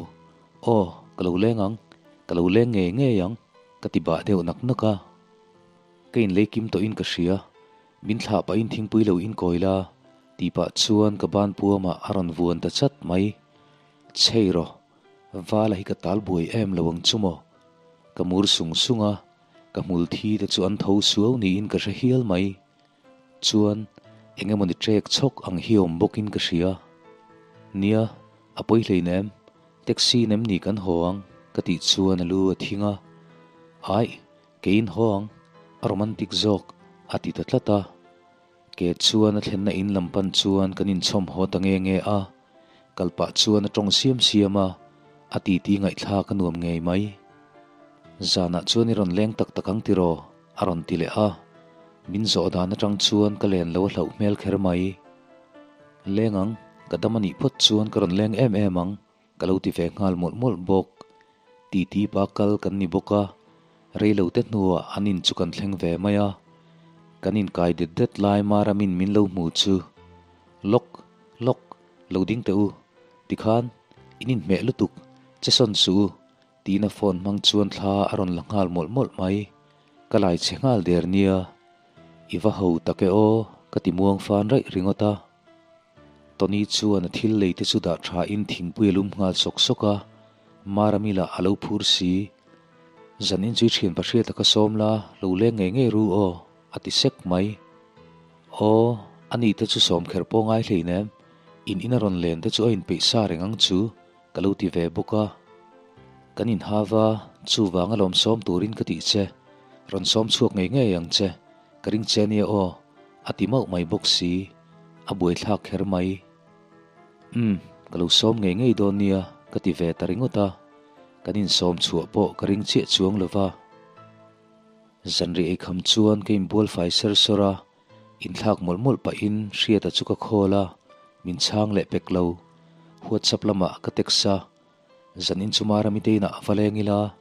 Aw, ka lo leng ang, ka lo leng ngei ngei ang, ka ti bah deuh nak nak a. Ka inlei kim tawhin ka hria, min thlah pahin thingpui lo inkawi la, tih pah chuan ka ban puamah a rawn vuan ta chat mai. Chhei rawh, vala hi ka tal buai em lo ang chu maw? Ka mur sung sung a, ka hmul thi te chu an tho suau niin ka hre hial mai. Chuan eng emawni trek chhawk ang hi awm bawkin ka hria. Nia, a pawi hleinem, taxi nem ni kan haw ang ka tih chuan a lu a thing a. Aih, keiin haw ang, a romantic zawk a ti ta tlat a. Ke chuan a thlenna in lam pan chuan kan inchhawm haw ta nge nge a. Kal pah chuan a tawng siam siam a, a titi ngaihthlak a nuam ngei mai. Zanah chuan i rawn leng tak tak ang tiraw? A rawn ti leh a, min zawh dan atang chuan ka len lo a hlauh hmel kher mai. Leng ang, ka dam a nih phawt chuan ka rawn leng em em ang, ka lo ti ve nghal mawlh mawlh bawk. Titi pa kal kan ni bawk a, rei lo te hnuah an in chu kan thleng ve mai a. Kan inkai det det lai Maramin min lo hmu chu, Lawk, lawk, lo ding teh u, tikhan in inhmeh lutuk, che sawn suh u, Tiin a phone hmang chuan thla a rawn la nghal mawlh mawlh mai. Ka lai chhe nghal der nia. I va ho tak e aw, ka ti muang fan raih ringawt a. Tony chuan a thil lei te chu dah tha in thingpui a lum nghal sawk sawk a, Marami lah a lo phur si. Zan in chu i thian pahriat a ka sawm la, lo leng ngei ngei ru aw, a ti sek mai. Aw, Ani te chu sawm kher pawh ngai hleinem, in ina rawn len te chu a inpeih sa reng ang chu ka lo ti ve bawk a. Kan inhau a, chuvang alawm sawm turin ka tih che, rawn sawm chhuak ngei ngei ang che, ka ring che nia aw, a ti mauh mai bawk si, a buaithlak kher mai. Umm, ka lo sawm ngei ngei dawn nia, ka ti ve ta ringawt a, kan insawm chhuah pawh ka ring chiah chuang lo va. Zanriah eikham chuan ka inbual fai ser sawr a, inthlak mawlh mawlh pahin Hriata chu ka call a, min chhang leh pek lo. WhatsApp lamah ka text a, Zan in chu Marami te inah va leng ila,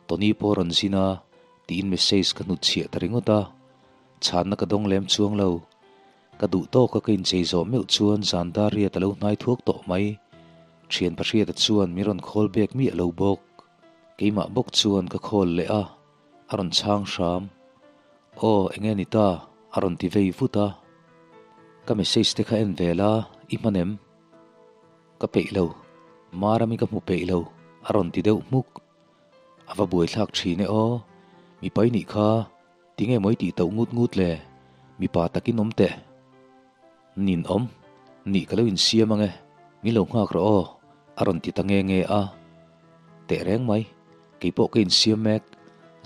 Tony pawh rawn zin a, tiin message ka hnutchhiah ta ringawt a. Chhanna ka dawng lem chuang lo. Ka duh tawka ka inchei zawh meuh chuan zan dar riat a lo hnai thuak tawh mai. Thian Pahriata chuan min rawn call back miah lo bawk. Keimah bawk chuan ka call leh a, a rawn chhang hram. Aw, enge ni ta? a rawn ti vei vut a. Ka message te kha en ve la, i hman em? Ka peih lo, Marami ka hmu peih lo, a rawn ti deuh hmuk. A va buaithlak thin e aw, mipa i nih kha, tinge maw i tih tauh ngut ngut le, mipa takin awm teh. Nin awm, nih ka lo insiam ang e, min lo nghak rawh aw, a rawn ti ta nge nge a. Teh reng mai, kei pawh ka insiam mek,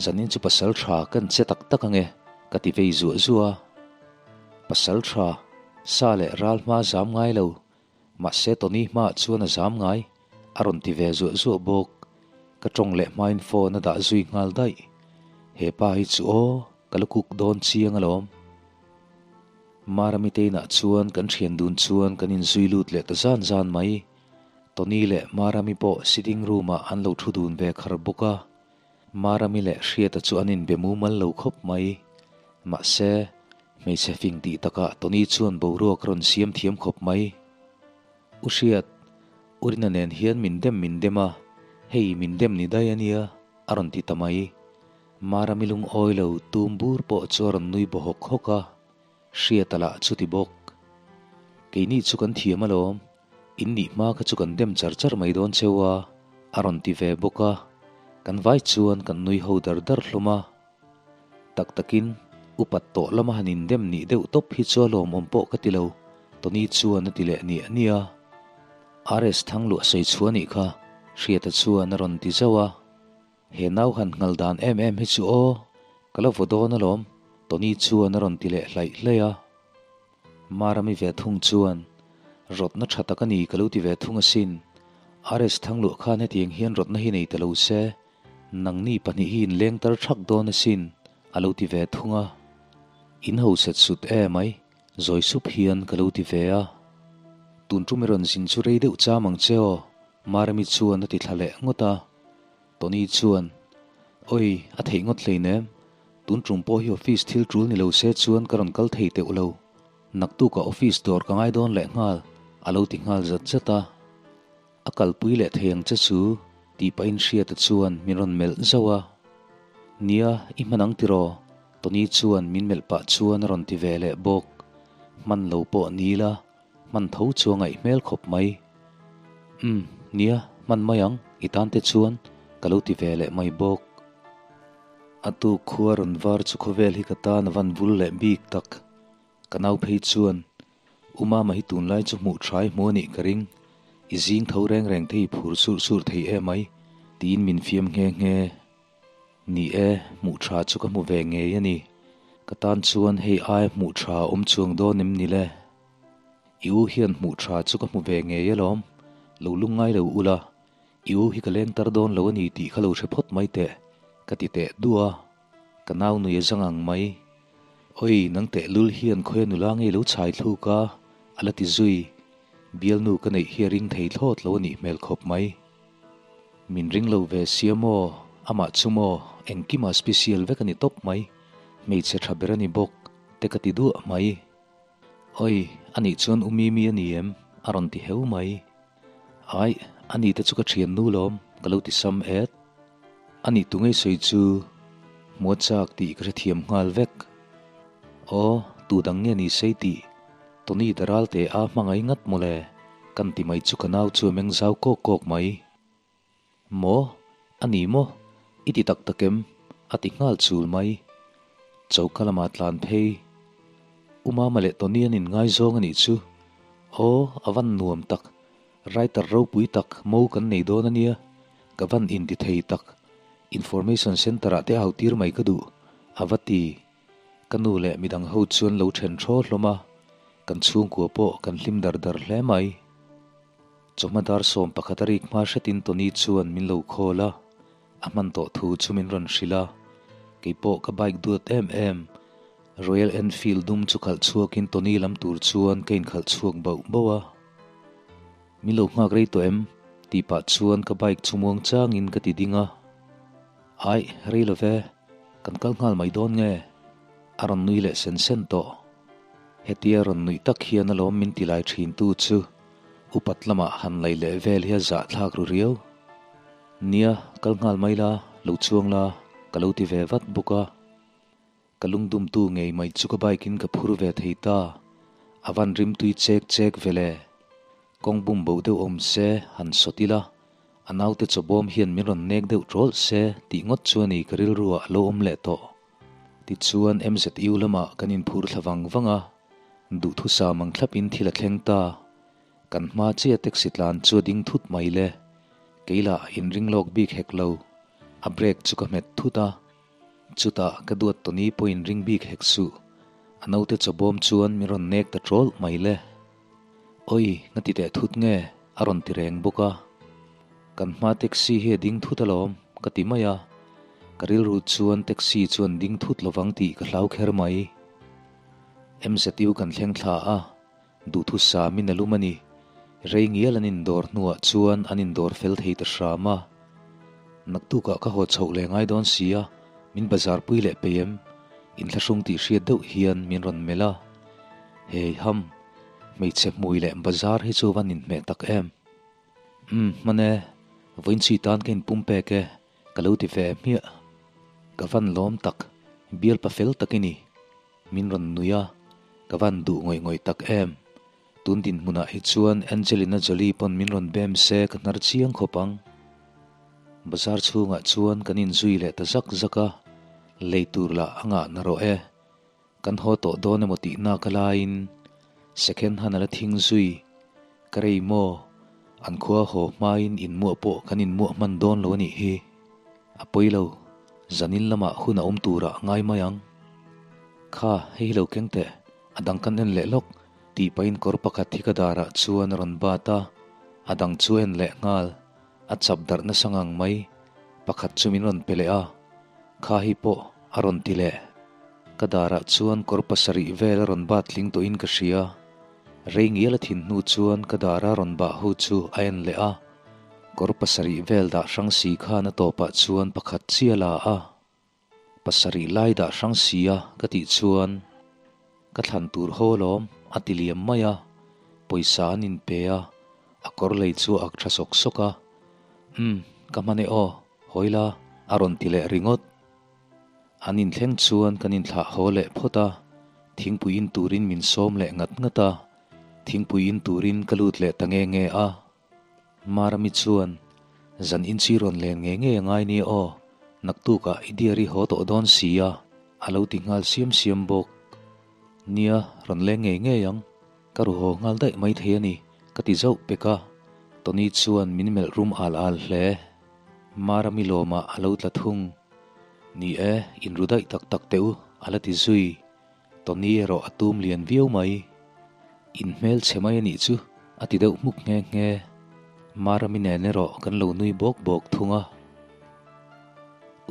zanin chu pasal tha kan che tak tak ang e, ka ti vei zuah zuah a. Pasal tha, sa leh ral hma zam ngai lo, mahse Tony hmaah chuan a zam ngai, a rawn ti ve zuah zuah bawk. Ka tawng leh hmain phone a dah zui nghal daih. He pa hi chu aw, ka la kuk dawn chiang alawm. Marami te inah chuan kan thian dun chuan kan inzui lut leh ta zan zan mai. Tony leh Marami pawh sitting room ah an lo thu dun ve khar bawk a. Marami leh Hriata chu an inbe mumal lo khawp mai. Mahse, hmeichhe fing tih takah Tony chuan boruak rawn siam thiam khawp mai. U Hriat, U Rina nen hian min dem min dem a, hei min dem ni daih a nia, a rawn ti ta mai. Marami lungawi lo tum bur pawh chu a rawn nui baw hawk hawk a, Hriata lah chuti bawk. Keini chu kan thiam alawm, in nih hma kha chu kan dem char char mai dawn cheu a, a rawn ti ve bawk a, kan vai chuan kan nui ho dar dar hlawm a. Tak takin, upat tawh lama han indem nih deuh tawp hi chu a lawmawm pawh ka ti lo, Tony chuan a ti leh niah niah a. RS Thangluah sawi chhuah anih kha, Hriata chuan a rawn ti zauh a. He nau han nghal dan em em hi chu aw, ka la vaw dawn alawm, Tony chuan a rawn ti leh hlaih hlaih a. Marami ve thung chuan, Rawtna tha tak a ni ka lo ti ve thung asin. RS Thangluah khan hetiang hian rawtna hi nei ta lo se, nangni pahnih hi inleng tar thak dawn asin, a lo ti ve thung a. In ho set sut em ai, zawi sup hian ka lo ti ve a. Tun tum i rawn zin chu rei deuh cham ang che aw, Marami chuan a ti thla leh ngawt a. Tony chuan, Oi, a theih ngawt hleinem. Tun tum pawh hi office thil tul ni lo se chuan ka rawn kal thei teuh lo. Naktukah office dawr ka ngai dawn leh nghal, a lo ti nghal zat zat a. A kalpui leh thei ang che chu, tih pahin Hriata chuan min rawn melh zauh a. Nia, i hman ang tiraw? Tony chuan min melh pah chuan a rawn ti ve leh bawk. Hman lo pawh ni la, Hman tho chu a ngaih hmel khawp mai. Umm, nia, hman mai ang, i tan te chuan ka lo ti ve leh mai bawk. A tuk khua rawn var chu khawvel hi ka tan a van vul leh bik tak. Ka nau phei chuan, U Mama hi tunlai chu hmuh tha i hmu a nih ka ring, i zing tho reng reng te i phur surh surh thei em ai, tiin min fiam nghe nghe. Ni e, hmuh tha chu ka hmu ve ngei a ni. Ka tan chuan hei aia hmuh tha awm chuang dawn em ni le? I u hian hmuh tha chu ka hmu ve ngei alawm, lo lungngai lo ula, i u hi ka leng tar dawn lo a ni tih kha lo hre phawt mai teh, ka ti teh duah a, ka nau nui a zang ang mai. Oi, nang teh lul hian khawia nula ngei lo chhai thluk a, a la ti zui. Bialnu ka neih hi a ring thei thlawt lo a nih hmel khawp mai. Min ring lo ve sia maw, amah chu maw, engkima special vek a ni tawp mai, hmeichhe tha ber a ni bawk, te ka ti duah mai. Oi, anih chuan u Mimi a ni em? a rawn ti heu mai. Aih, ani te chu ka thian nu lawm, ka lo ti sam et. Anih tu ngei sawi chu hmua chak tih ka hrethiam nghal vek. Aw, tu dang nge ni sei tih Tony Daralte a hmangai ngat mawle, kan ti mai chu ka nau chu a meng zau kawk kawk mai. Maw? A ni maw? I ti tak tak em? A ti nghal chul mai. Choka lamah tlan phei. U Mama leh Tony an inngaizawng a nih chu. Aw, a van nuam tak. Writer ropui tak mo kan nei dawn a nia. Ka van inti thei tak. Information Centre ah te au tir mai ka duh, a va ti. Ka nu leh midang ho chuan lo then thaw hlawm a, kan chhungkua pawh kan hlim dar dar hle mai. Chawhma dar 11 a rik hma hretin Tony chuan min lo call a, a hman tawh thu chu min rawn hrilh a. Keipawh ka bike duat em em, Royal Enfield dum chu khalh chhuakin Tony lam tur chuan ka inkhalh chhuak bauh bauh a. Min lo nghak rei tawh em? tih pah chuan ka bike chu muang changin ka ti ding a. Aih, rei lo ve, kan kal nghal mai dawn nge? A rawn nui leh sen sen tawh. Hetia rawn nuih tak hian alawm min ti lai thin tu chu upat lamah han lei leh vel hi a zahthlak ru riau. Nia, kal nghal mai la, lo chuang la, ka lo ti ve vat bawk a. Ka lungdumtu ngei mai chu ka bike in ka phur ve thei ta. A van rimtui chek chek ve le. Kawng bum bo deuh awm se, han sawt ila, a naute chawbawm hian min rawn nek deuh ṭawlh se tih ngawt chu a ni ka rilruah a lo awm leh tawh. Tichuan MZU lamah kan inphur thla vang vang a, duhthusam ang thlapin thil a thleng ta. Kan hma chiah taxi tlan chu a ding thut mai le. Kei lah inring lawk bik hek lo. A brake chu ka hmet thut a. Chutah ka duat Tony pawhin ring bik hek suh. A naute chawbawm chuan min rawn nek ta ṭawlh mai le. Oi, nga ti teh thut nge? a rawn ti reng bawk a. Kan hma taxi hi a ding thut alawm, ka ti mai a. Ka rilru chuan taxi chuan ding thut lovang tih ka hlau kher mai. MZU kan thleng thla a, duhthusam in a lum a ni. Rei ngial an indawr hnuah chuan an indawr fel thei ta hram a. Naktukah ka haw chhoh leh ngai dawn si a, min bazar pui leh peih em? Inthlahrung tih hriat deuh hian min rawn melh a. Hei ham, hmeichhe hmui leh bazar hi chu van inhmeh tak em? Umm, hman e, vawiinchhui tan ka inpum pek e, ka lo ti ve hmiah. Ka van lawm tak, bialpa fel tak i ni. Min rawn nui a, ka van duh ngawih ngawih tak em? Tun dinhmunah hi chuan Angelina Jolie pawn min rawn bem se ka hnar chiang khawp ang. Bazar chhungah chuan kan inzui leh ta zak zak a, lei tur lah a ngah na rawh e. Kan haw tawh dawn emaw tih nak a laiin second hand a la thing zui. Ka rei maw? An khua haw hmain inmuah pawh kan inmuah hman dawn lo a nih hi. A pawi lo, zanin lamah hun a awm turah ngai mai ang. Kha, hei hi lo keng teh, a dang kan en leh lawk, tih pahin kawr pakhat hi ka darah chuan a rawn bat a, a dang chu a en leh nghal. A chap darh nasa ngang mai, pakhat chu min rawn pe leh a, kha hi pawh a rawn ti leh. Ka darah chuan kawr pasarih vel a rawn bat tling tawhin ka hria. Rei ngial a thin hnu chuan ka dara rawn bah ho chu a en leh a, kawr pasarih vel dah hrang si khan a tawpah chuan pakhat chiah la a. Pasarih lai dah hrang si a ka tih chuan ka thlan tur ho alawm a ti liam mai a, pawisa an inpe a, a kawr lei chu a ak tha sawk sawk a. Umm, ka hman e aw, hawi la a rawn ti leh ringawt. An inthleng chuan kan inthlah haw leh phawt a, thingpui in turin min sawm leh ngat ngat a, thingpui in turin ka lut leh ta nge nge a. Marami chuan, Zan inchi rawn len nge nge a ngai nia aw, naktukah i diary haw tawh dawn si a, a lo ti nghal siam siam bawk. Nia, rawn leng ngei ngei ang, ka ru haw nghal daih mai thei a ni, ka ti zauh pek a, Tony chuan min melh rum al al hle. Marami lawmah a lo tla thung. Ni e, inru daih tak tak teh u, a la ti zui. Tony erawh a tum lian viau mai. In hmel chhe mai a nih chu, a ti deuh hmuk nghe nghe. Marami nen erawh kan lo nui bawk bawk thung a.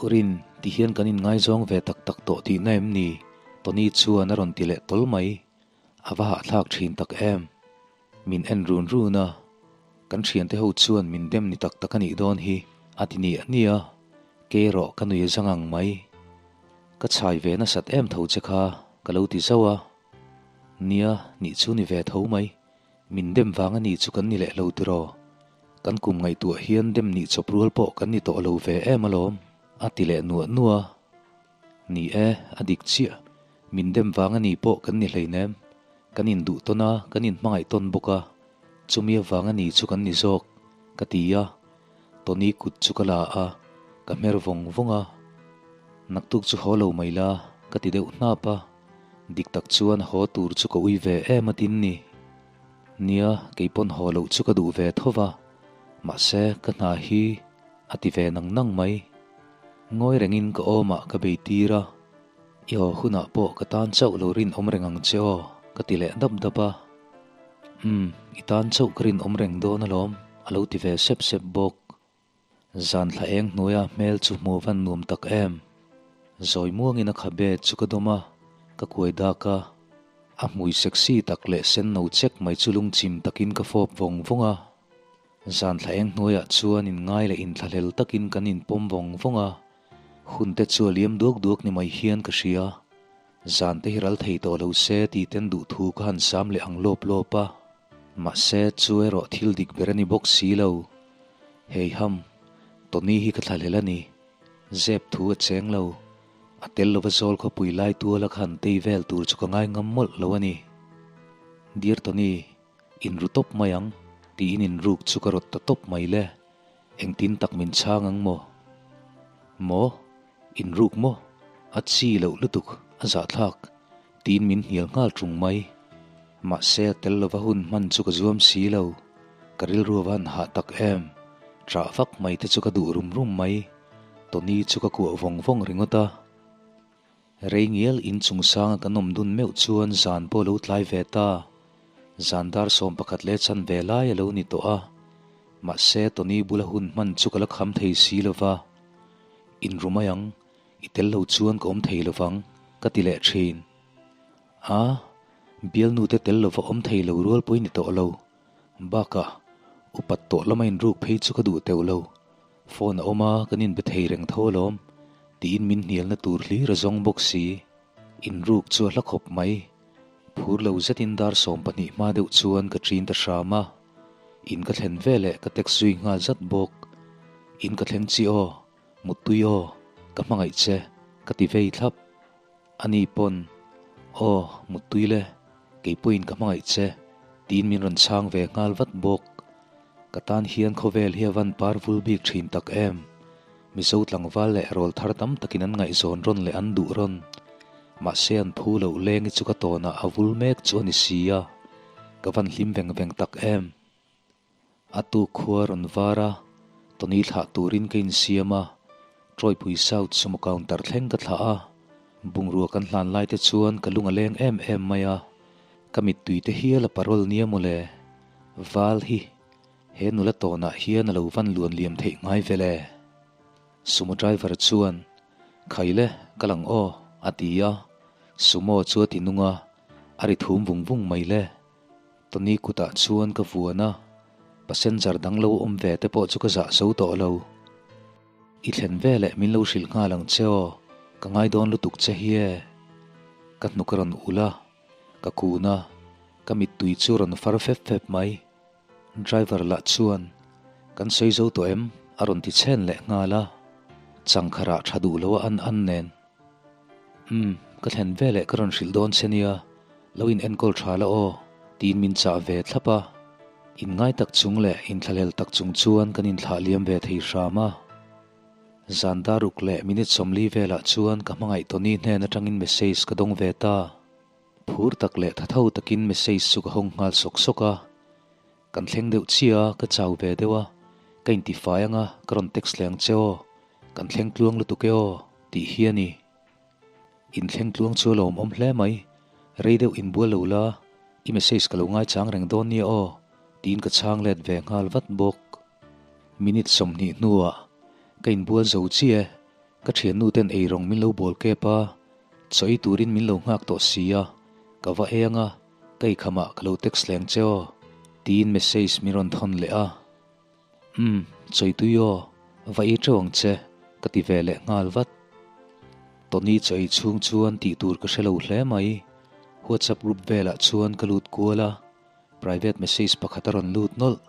Urin, ti hian kan inngaizawng ve tak tak tawh tihna em ni? Tony chuan a rawn ti leh tawl mai. A va hahthlak thin tak em? Min en run run a, kan thiante ho chuan min dem ni tak tak a nih dawn hi a ti niah niah a, kei erawh ka nui zang ang mai. Ka chhai ve nasat em tho che kha ka lo ti zauh a, nia nih chu ni ve tho mai, min dem vang a nih chu kan ni leh lo tiraw? Kan kum ngaihtuah hian dem nih chawp rual pawh kan ni tawh lo ve em alawm a ti leh nuah nuah a. Ni e, a dik chiah. Min dem vang a ni pawh kan ni hleinem. Kan induh tawn a, kan inhmangaih tawn bawk a. Chumi avang a ni chu kan ni zawk, ka ti a. Tony kut chu ka la a, ka hmer vawng vawng a. Naktuk chu haw lo mai la, ka ti deuh hnap a. Dik tak chuan haw tur chu ka ui ve em a tin ni. Nia, kei pawn haw loh chu ka duh ve tho va, mahse ka hna hi a ti ve nang nang mai. Ngawi rengin ka awmah ka bei tir a, I haw hunah pawh ka tan chauh lo rinawm reng ang che aw, ka ti leh dap dap a. Umm, i tan chauh ka rinawm reng dawn alawm, a lo ti ve sep sep bawk. Zan thla eng hnuaia hmel chu hmuh van nuam tak em. Zawi muangin a khabe chu ka dawm a, ka kuai dak a. A hmui sexy tak leh sen no chek mai chu lungchim takin ka fawp vawng vawng a. Zan thla eng hnuaiah chuan inngai leh inthlahlel takin kan inpawm vawng vawng a. Hun te chu a liam duak duak ni mai hian ka hria. Zan te hi ral thei tawh lo se tih ten duhthu ka han sam leh ang lawp lawp a. Mahse, chu erawh thil dik ber a ni bawk si lo. Heiham, Tony hi ka thlahlel a ni. Zep thu a cheng lo. A tel lova zawl khawpui lai tuala khan tei vel tur chu ka ngai ngam mawlh lo a ni. Dear Tony, inru tawp mai ang, tiin inruk chu ka rawt ta tawp mai le. Engtin tak min chhang ang maw? Maw? Inruk maw? A chi loh lutuk, a zahthlak, tiin min hnial nghal ṭung mai. Mahse a tel lova hun hman chu ka zuam si lo. Ka rilru a va han hah tak em! Ṭah vak mai te chu ka duh rum rum mai. Tony chu ka kuah vawng vawng ringawt a. Rei ngial in chung sanga kan awm dun meuh chuan zan pawh lo tlai ve ta. Zan dar 11 leh chan ve lai a lo ni tawh a. Mahse Tony bula hun hman chu ka la kham thei si lo va. Inru mai ang, i tel lo chuan ka awm thei lo vang, ka ti leh thin. A, bialnu te tel lova awm thei lo rual pawh i ni tawh lo. Bakah, upat tawh lama inruk phei chu ka duh teuh lo. Phone a awm a, kan inbe thei reng tho alawm, tiin min hnialna tur hlir a zawng bawk si. Inruk chu a hla khawp mai. Phur lo zetin dar 12 hma deuh chuan ka ṭin ta hram a. In ka thlen veleh ka text zui nghal zat bawk. In ka thleng chi aw, muttui aw, ka hmangaih che, ka ti vei thlap. Ani pawn, Aw, muttui le, kei pawhin ka hmangaih che, tiin min rawn chhang ve nghal vat bawk. Ka tan hian khawvel hi a van par vul bik thin tak em. Mizo tlangval leh rawl thar tam takin an ngaihzawn rawn leh an duh rawn. Mahse an phu loh leng hi chu ka tawnah a vul mek chu a ni si a, ka van hlim veng veng tak em. A tuk khua rawn var a, Tony thlah turin ka insiam a, Trawipui South sumo counter thleng ka thlah a, bungrua kan hlan lai te chuan ka lung a leng em em mai a, ka mittui te hial a parol nia mawle. Val hi he nula tawnah hian a lo van luan liam theih ngai vel e. Sumo driver chuan, Khai le, ka lang aw, a ti a. Sumo chu a ti nung a, a ri thum vung vung mai le. Tony kutah chuan ka vuan a, passenger dang lo awm ve te pawh chu ka zah zo tawh lo. I thlen veleh min lo hrilh nghal ang che aw, ka ngai dawn lutuk che hi e. Ka hnuk a rawn ulh a, ka kun a, ka mittui chu a rawn far fep fep mai. Driver lah chuan, Kan sawi zo tawh em? a rawn ti chhen leh nghal a, changkharah tha duh lo a an an nen. Umm, ka thlen veleh ka rawn hrilh dawn che nia, lo in enkawl tha la aw, tiin min chah ve thlap a. Inngai tak chung leh inthlahlel tak chung chuan kan inthlah liam ve thei hram a. Zan dar ruk leh minute 40 velah chuan ka hmangaih Tony hnen atangin message ka dawng ve ta. Phur tak leh thatho takin message chu ka hawng nghal sawk sawk a. Kan thleng deuh chiah a, ka chau ve deuh a, ka intifai ang a, ka rawn text leh ang che aw, kan thleng tluang lutuk e aw, tih hi a ni. Inthleng tluang chu a lawmawm hle mai, rei deuh inbual lo la, i message ka lo ngaichang reng dawn nia aw, tiin ka chhang let ve nghal vat bawk. Minute 20 hnuah ka inbual zo chiah e, ka thiannu ten eirawng min lo bawl kep a, chaw ei turin min lo nghak tawh si a, ka va ei ang a, ka ikhamah ka lo text leng che aw, tiin message min rawn thawn leh a. Umm, chawi tui aw, va ei teuh ang che, ka ti ve leh nghal vat. Tony chaw ei chhung chuan tih tur ka hre lo hle mai. WhatsApp group velah chuan ka lut kual a, Private message pakhat a rawn lut nawlh.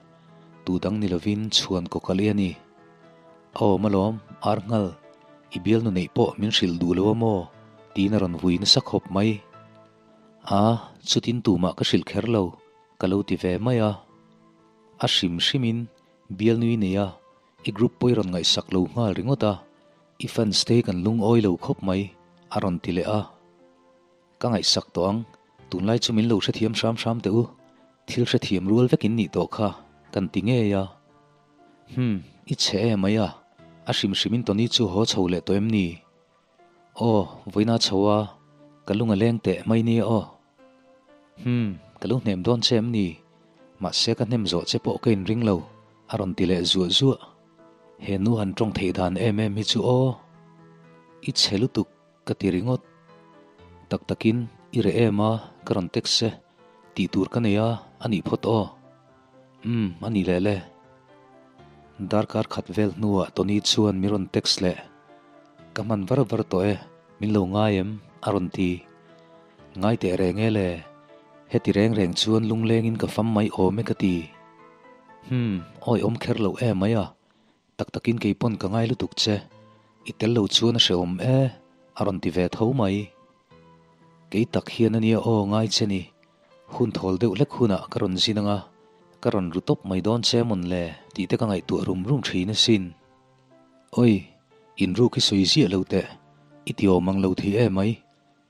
Tu dang ni lovin chhuan kaw kal i a ni. A awm alawm, ar nghal. I bialnu neih pawh min hrilh duh lo a maw? tiin a rawn vui nasa khawp mai. A, chutin tumah ka hrilh kher lo, ka lo ti ve mai a. A hrim hrimin bialnu i nei a, i group pawh i rawn ngaihsak lo nghal ringawt a, i fans te hi kan lungawi lo khawp mai, a rawn ti leh a. Ka ngaihsak tawh ang, tunlai chu min lo hrethiam hram hram teh u, thil hrethiam rual vek in nih tawh kha, kan ti ngei a. Hum, i chhe em mai a, a hrim hrim in Tony chu haw chho leh tawh em ni? Aw, vawiina chho a, ka lung a leng teh mai nia aw. Hum, ka lo hnem dawn che em ni? Mahse ka hnem zawh che pawh ka inring lo, a rawn ti leh zuah zuah. He nu han tawng theih dan em em hi chu aw. I chhe lutuk ka ti ringawt. Tak takin i reh em a, ka rawn text e. Tih tur ka nei a, a nih phawt aw. Umm, a nih leh le. Darkar khat vel hnuah Tony chuan min rawn text leh. Ka hman var var tawh e, min lo ngai em? a rawn ti. Ngai teh reng e le, heti reng reng chuan lunglengin ka fam mai awm e ka ti. Hum, awi awm kher lo em mai a, tak takin kei pawn ka ngai lutuk che, i tel lo chuan a hrehawm e, a rawn ti ve tho mai. Kei tak hian a nia aw ngai che ni, hun thawl deuh hlek hunah ka rawn zin anga, ka rawn ru tawp mai dawn che mawn le tih te ka ngaihtuah rum rum thin asin. Oi, inruk hi sawi ziah lo teh, i ti awm ang lo thei em mai,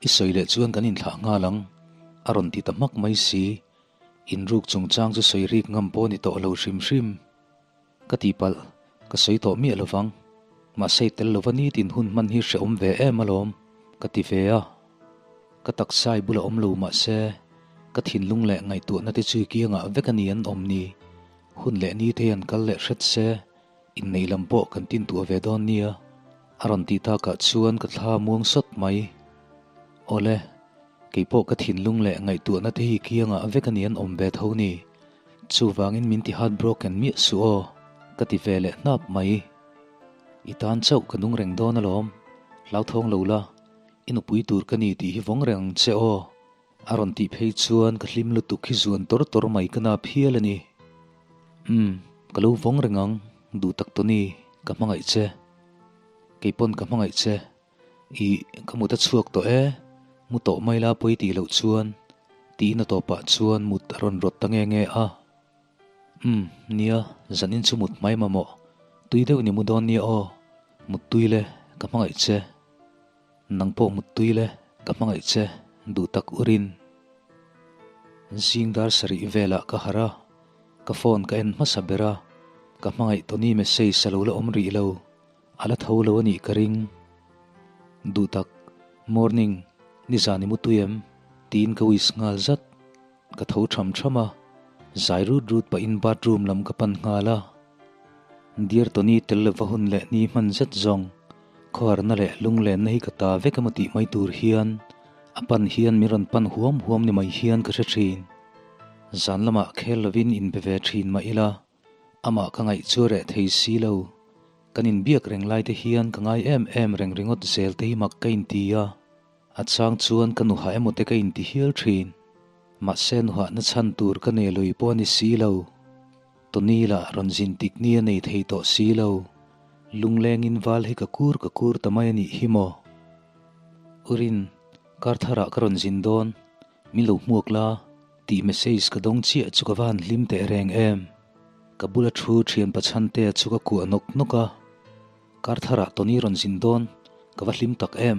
I sawi leh chuan kan inthlah nghal ang, a rawn ti ta hmak mai si. Inruk chungchang chu sawi rik ngam pawh a ni tawh lo hrim hrim. Ka tihpalh, ka sawi tawh miah lovang. Mahse i tel lova nitin hun hman hi hrehawm ve em alawm, ka ti ve a. Ka taksa i bulah awm lo mahse, ka thinlung leh ngaihtuahna te chu i kiangah vek a ni an awm ni. Hun leh ni te hian kal leh hret se, Inneih lam pawh kan tin tuah ve dawn nia, a rawn tih takah chuan ka thla muang sawt mai. Awle, kei pawh ka thinlung leh ngaihtuahna te hi kiangah vek a ni an awm ve tho ni. Chuvangin min ti heartbroken miah suh aw, ka ti ve leh hnap mai. I tan chauh ka nung reng dawn alawm, hlauthawng lo la, i nupui tur ka ni tih hi vawng reng ang che aw, A rawn tih phei chuan ka hlim lutuk hi zuan tawr tawr mai ka nap hial a ni. Umm, ka lo vawng reng ang, duh tak Tony, ka hmangaih che. Kei pawn ka hmangaih che. Ih, ka mut a chhuak tawh e, mu tawh mai la pawi tih loh chuan, tiin a tawpah chuan mut a rawn rawt ta nge nge a. Umm, nia, zanin chu mut mai mamawh, tui deuh ni mu dawn nia aw, mut tui le, ka hmangaih che. Nang pawh muttui le, ka hmangaih che, duh tak urin. Zing dar sarih velah ka harh a, ka phone ka en hmasa ber a, ka hmangaih Tony message a lo la awm rih lo, a la tho lo a nih ka ring. Duh tak, morning, nizan i mutui em? tiin ka wish nghal zat. Ka tho tham tham a, zai rut rut pahin bathroom lam ka pan nghal a. Dear Tony tel lova hun leh ni hman zet zawng, khawharna leh lunglenna hi ka ta vek emaw tih mai tur hian a pan hian min rawn pan huam huam ni mai hian ka hre thin. Zan lamah khel lovin inbe ve thin mah ila, amah ka ngaih chu a reh thei si lo. Kan inbiak reng lai te hian ka ngai em em reng ringawt zel te hi mak ka inti a. A chang chuan ka nuhah emaw te ka inti hial thin. Mahse nuhahna chhan tur ka nei lui pawh a ni si lo. Tony lah rawn zin tik ni a nei thei tawh si lo. Lunglengin val hi ka kur ka kur ta mai a nih hi maw? Urin, kar tharah ka rawn zin dawn, min lo hmuak la, tih message ka dawng chiah chu ka va han hlim teh reng em. Ka bula thu thian pachhantea chu ka kuah nawk nawk a. Kar tharah Tony rawn zin dawn, ka va hlim tak em,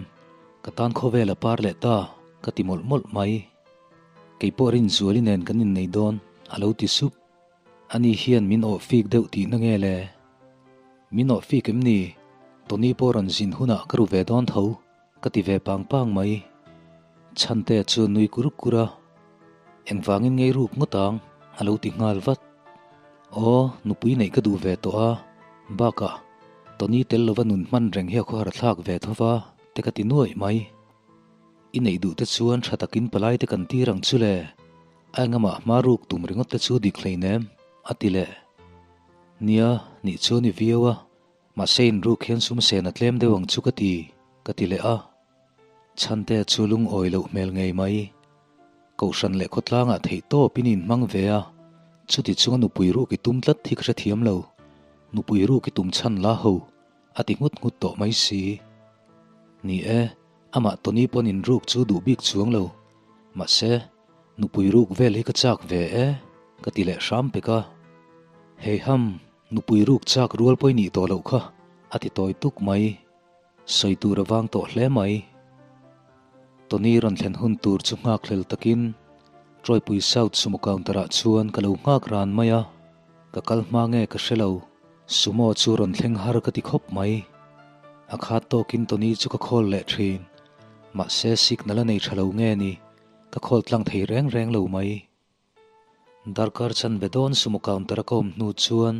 ka tan khawvel a par leh ta, ka ti mawlh mawlh mai. Kei pawh Rinzuali nen kan innei dawn, a lo ti sup. Ani hian min awh fik deuh tihna nge le? Min awh fik em ni? Tony pawh rawn zin hunah ka ru ve dawn tho, ka ti ve pang pang mai. Chhante chu a nui kur kur a, Engvangin ngei ruk ngawt ang? a lo ti nghal vat. Aw, nupui neih ka duh ve tawh a, bakah Tony tel lova nun hman reng hi a khawhar thlak ve tho va, te ka ti nuaih mai. I neih duh te chuan tha takin palai te kan tir ang chu le, a engamah hma ruk tum ringawt te chu dik hleinem, a ti leh. Nia, nih chu a ni viau a, mahse inruk hian sum sen a tlem deuh ang chu ka ti, ka ti leh a. Chhante chu lungawi loh hmel ngei mai. Kohhran leh khawtlangah theih tawp in inhmang ve a, chuti chunga nupui ruk i tum tlat hi ka hrethiam lo. Nupui ruk i tum chhan la ho, a ti nghut nghut tawh mai si. Ni e, amah Tony pawn inruk chu duh bik chuang lo. Mahse, nupui ruk vel hi ka chak ve e, ka ti leh hram pek a. Heiham, nupui ruk chak rual pawh i nih tawh loh kha, a ti tawi tuk mai. Sawi tur a vang tawh hle mai. Tony rawn thlen hun tur chu nghakhlel takin Trawipui South sumo counter ah chuan ka lo nghak ran mai a, ka kal hma nge ka hre lo, sumo chu rawn thleng har ka ti khawp mai. A khat tawkin Tony chu ka call leh thin, mahse signal a nei tha lo nge ni, ka call tlang thei reng reng lo mai. Darkar chanve dawn sumo counter a ka awm hnu chuan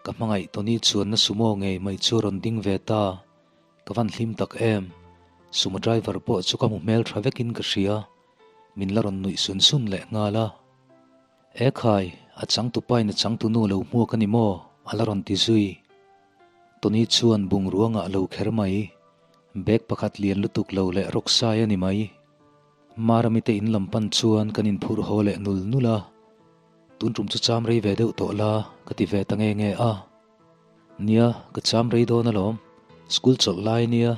ka hmangaih Tony chuanna sumo ngei mai chu a rawn ding ve ta. Ka van hlim tak em. Sumo driver pawh chu ka hmu hmel tha vekin ka hria. Min la rawn nuih sun sun leh nghal a. E khai, a changtupain a changtunu lo hmuak a ni maw? A la rawn ti zui. Tony chuan bungruangah a lo kher mai. Bag pakhat lian lutuk lo leh rawk sai a ni mai. Marami te in lam pan chuan kan inphurh haw leh nul nul a, Tun tum chu cham rei ve deuh tawh la ka ti ve ta nge nge a. Nia, ka cham rei dawn alawm, school chawlh lai nia,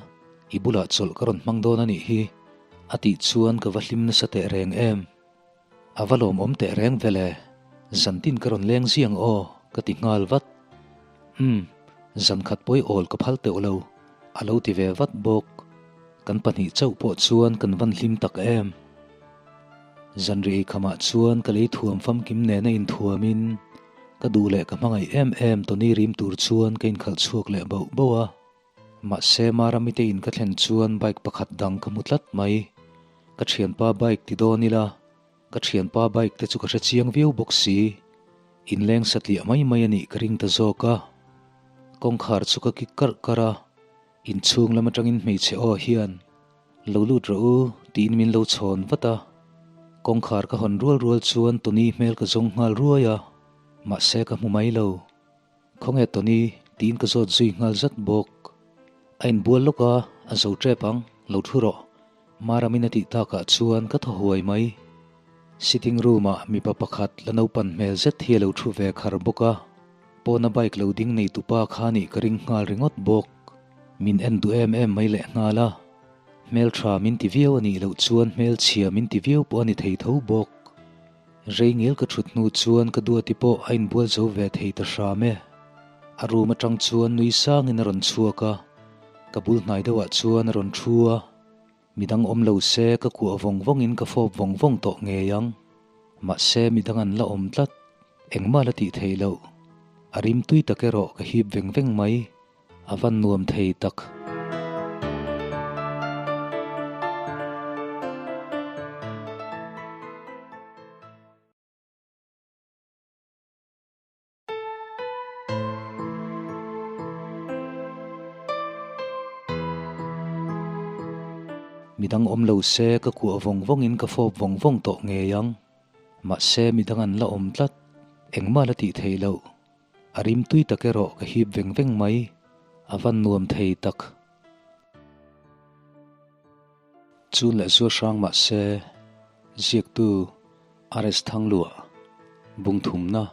i bulah chawlh ka rawn hmang dawn a nih hi, a tih chuan ka va hlim nasa teh reng em. A va lawmawm teh reng vel e, zantin ka rawn leng ziang aw, ka ti nghal vat. Umm, zan khat pawi awl ka phal teuh lo, a lo ti ve vat bawk. Kan pahnih chauh pawh chuan kan van hlim tak em. Zanri eikhamah chuan ka lei thuam famkim nena inthuamin ka duh leh ka hmangaih em em Tony rim tur chuan ka inkhalh chhuak leh bauh bauh a. Mahse Maramite in ka thlen chuan bike pakhat dang ka hmu tlat mai. Ka thianpa bike ti dawn ila, ka thianpa bike te chu ka hre chiang viau bawk si. Inleng satliah mai mai a nih ka ring ta zawk a. Kawngkhar chu ka kik karh karh a, inchhung lam atangin hmeichhe aw hian, Lo lut rawh u, tiin min lo chhawn vat a. Kawngkhar ka hawn rual rual chuan Tony hmel ka zawng nghal ruai a, mahse ka hmu mai lo. Khawnge Tony? tiin ka zawt zui nghal zat bawk. A inbual lawk a, a zo tep ang, lo thu rawh. Maramin a tih takah chuan ka thaw huai mai. Sitting room ah mipa pakhat la naupan hmel zet hi a lo thu ve khar bawk a, pawna bike lo ding nei tupa kha nih ka ring nghal ringawt bawk. Min en duh em em mai leh nghal a, hmeltha min ti viau a nih loh chuan hmelchhia min ti viau pawh a ni thei tho bawk. Rei ngil ka thut hnu chuan ka duati pawh a inbual zo ve thei ta hram e. A room atang chuan nui sangin a rawn chhuak a, ka bul hnai deuhah chuan a rawn thu a. Midang awm lo se ka kuah vawng vawngin ka fawp vawng vawng tawh ngei ang. Mahse midang an la awm tlat, engmah la tih theih loh. A rim tui tak erawh ka hip veng veng mai. A van nuam thei tak. Midang awm lo se ka kuah vawng vawngin ka fawp vawng vawng tawh ngei ang. Mahse midang an la awm tlat, engmah la tih theih loh. A rim tui tak erawh ka hip veng veng mai, a van nuam thei tak. Chun leh zual hrang mah se, ziaktu RS Thangluah, bung thumna,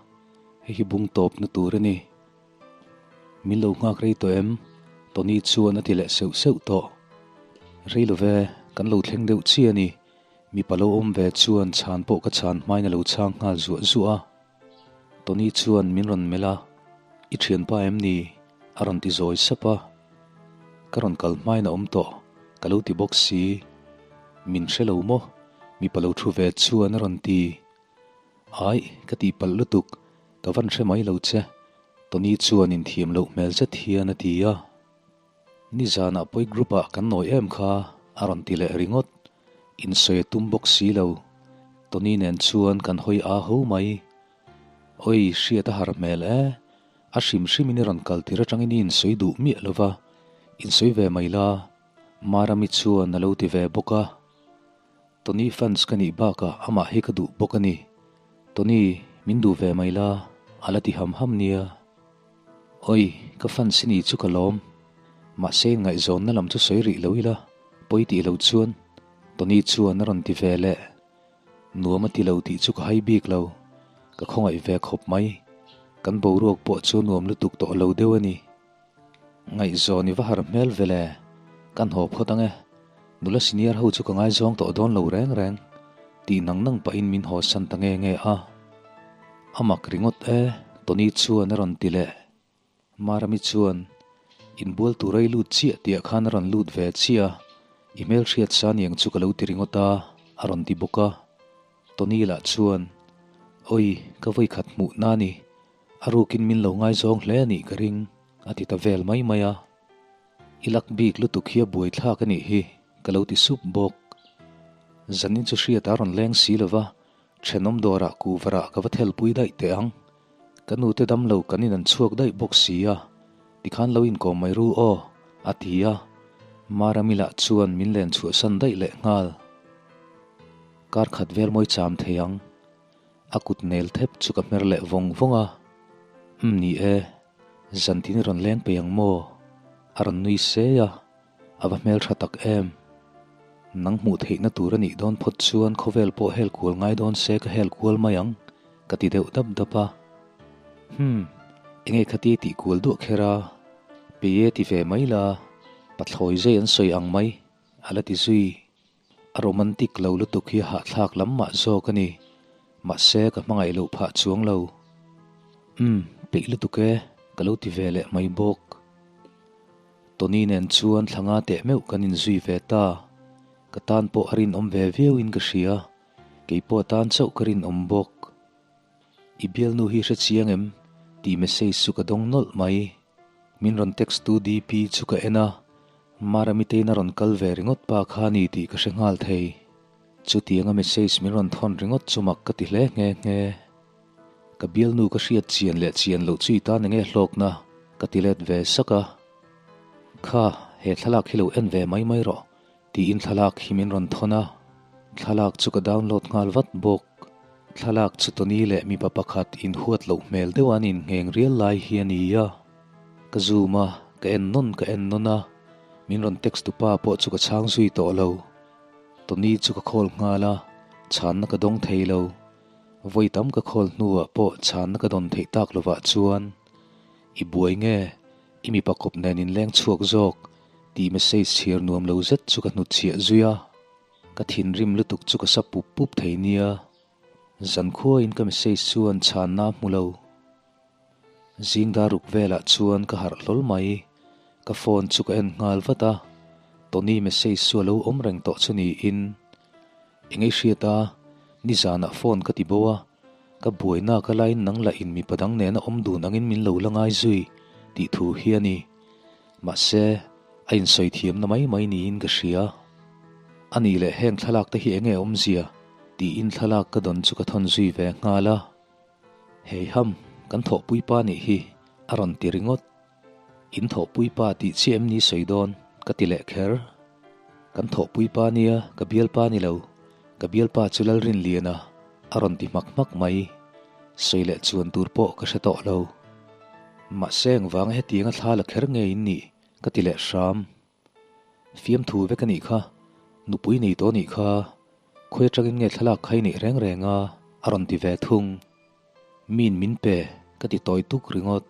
hei hi bung tawpna tur a ni. Min lo nghak rei tawh em? Tony chuan a ti leh seuh seuh tawh. Rei lo ve, kan lo thleng deuh chiah a ni. Mipa lo awm ve chuan chhan pawh ka chhan hmain a lo chhang nghal zuah zuah a. Tony chuan min rawn melh a, I thianpa em ni? a rawn ti zawi sap a. Ka rawn kal hmain a awm tawh, ka lo ti bawk si. Min hre lo maw? Mipa lo thu ve chuan a rawn ti. Aih, ka tihpalh lutuk, ka van hre mai lo che, Tony chuan inthiam loh hmel zet hian a ti a. Nizanah pawi group ah kan nawi em kha a rawn ti leh ringawt. Insawi a tum bawk si lo. Tony nen chuan kan hawi a ho mai. Oi, hriat a har hmel e. A hrim hrimin i rawn kal tir atangin i insawi duh miah lo va, insawi ve mai la. Marami chuan a lo ti ve bawk a. Tony fans ka nih bakah amah hi ka duh bawk a ni. Tony, min duh ve mai la, a la ti ham ham nia. Oi, ka fans i ni chu ka lawm. Mahse ngaihzawnna lam chu sawi rih lo ila, pawi tih lo chuan Tony chuan a rawn ti ve leh. Nuam a ti lo tih chu ka hai bik lo, ka khawngaih ve khawp mai. Kan boruak pawh chu nuam lutuk tawh lo deuh a ni. Ngaihzawn i va har hmel ve le, kan haw phawt ang e. Nula senior ho chu ka ngaizawng tawh dawn lo reng reng, tih nang nang pahin min haw san ta nge nge a. A mak ringawt e, Tony chuan a rawn ti leh. Marami chuan, Inbual tur a i lut chiah tih ah khan a rawn lut ve chiah a. I hmelhriat sa niang chu ka lo ti ringawt a, a rawn ti bawk a. Tony lah chuan, Awi, ka vawikhat hmuh na ni. A rukin min lo ngaizawng hle a nih ka ring, a ti ta vel mai mai a. I lak bik lutuk hi a buaithlak a nih hi, ka lo ti sup bawk. Zanin chu hriat a rawn leng si lova, thenawm dawrah kuvarah ka va thelpui daih teh ang. Ka nute damlo kan in an chhuak daih bawk si a, tikhan lo inkawm mai ru aw, a ti a. Marami lah chuan min len chhuahsan daih leh nghal. Kar khat vel mawi cham thei ang. A kut nel thep chu ka hmer leh vawng vawng a. Umm ni e, zantin i rawn leng peih ang maw? A rawn nui sei a, a va hmeltha tak em. Nang hmuh theihna tur a nih dawn phawt chuan khawvel pawh hel kual ngai dawn se ka hel kual mai ang, ka ti deuh dap dap a. Hum, enge khati tih kual duah kher a? Pei e ti ve mai la, pathlawi zai an sawi ang mai, a la ti zui. A romantic lo lutuk hi hahthlak lam mah zawk a ni. Mahse ka hmangaih loh phah chuang lo. Umm, peih lutuk e, ka lo ti ve leh mai bawk. Tony nen chuan thla nga teh meuh kan inzui ve ta. Ka tan pawh a rinawm ve viau in ka hria. Kei pawh a tan chauh ka rinawm bawk. I bialnu hi hre chiang em? tih message chu ka dawng nawlh mai. Min rawn text tu DP chu ka en a, Maramitei'n a rawn kal ve ringawt pa kha a ni tih ka hre nghal thei. Chutianga message min rawn thawn ringawt chu mak ka ti hle nghe nghe. Ka bialnu ka hriat chian leh chian loh chu i tan enge hlawkna ka ti let ve sak a. Kha, he thlalak hi lo en ve mai mai rawh Tiin thlalak hi min rawn thawn a, thlalak chu ka download nghal vat bawk. Thlalak chu Tony leh mipa pakhat inhuat loh hmel deuh an inngheng rial lai hi a ni a. Ka zoom a, ka en nawn ka en nawn a, min rawn text tu pa pawh chu ka chhang zui tawh lo. Tony chu ka call nghal a, chhanna ka dawng thei lo. Vawi tam ka call hnuah pawh chhanna ka dawn theih tak lovah chuan, I buai nge? I mipa kawp nen inleng chhuak zawk tih message chhiar nuam lo zet chu ka hnutchhiah zui a, ka thinrim lutuk chu ka sa pup pup thei nia. Zankhuain ka message chuan chhanna a hmu lo. Zingdar ruk velah chuan ka harh hlawl mai, ka phone chu ka en nghal vat a, Tony message chu a lo awm reng tawh chu niin. Eng ei hriat a, nizanah phone ka ti bo a, Ka buaina ka lain nang lah in mipa dang nena awm dun angin min lo la ngai zui tih thu hi a ni. Mahse, a insawi thiamna mai mai niin ka hria. A nih leh heng thlalak te hi enge awmzia? tiin thlalak ka dawn chu ka thawn zui ve nghal a. Hei ham, kan thawhpui pa nih hi a rawn ti ringawt. In thawhpui pa tih chiah em ni sawi dawn? ka ti leh kher. Kan thawhpui pa nia, ka bialpa ni lo. Ka bialpa chu Lalrinliana a rawn ti hmak hmak mai. Sawi leh chuan tur pawh ka hre tawh lo. Mahse engvanga hetianga thla la kher nge in nih? ka ti leh hram. Fiamthu vek a nih kha, nupui nei tawh a nih kha, khawi atangin nge thlalak kha i neih reng reng a? a rawn ti ve thung. Miin min pe ka ti tawi tuk ringawt.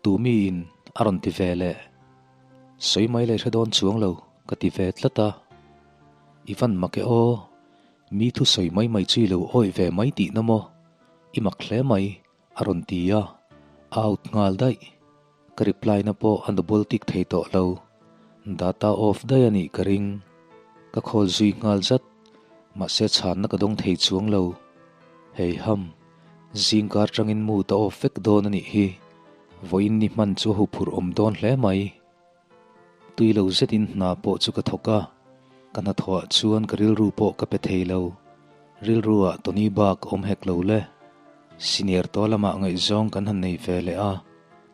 Tu miin a rawn ti ve leh. Sawi mai leh hre dawn chuang lo ka ti ve tlat a. I van mak e aw, mi thu sawi mai mai chu i lo awih ve mai tihna maw? I mak hle mai a rawn ti a, a out nghal daih. Ka reply na pawh a double tick thei tawh lo. Data off daih a nih ka ring. Ka call zui nghal zat. Mahse chhanna ka dawng thei chuang lo. Hei ham, zingkar tangin mood a off vek dawn a nih hi. Vawiin ni hman chu a huphurh awm dawn hle mai. Tui lo zetin hna pawh chu ka thawk a, ka hnathawhah chuan ka rilru pawh ka pe thei lo. Rilruah Tony bak awm hek lo le. Senior tawh lamah ngaihzawng kan han nei ve leh a,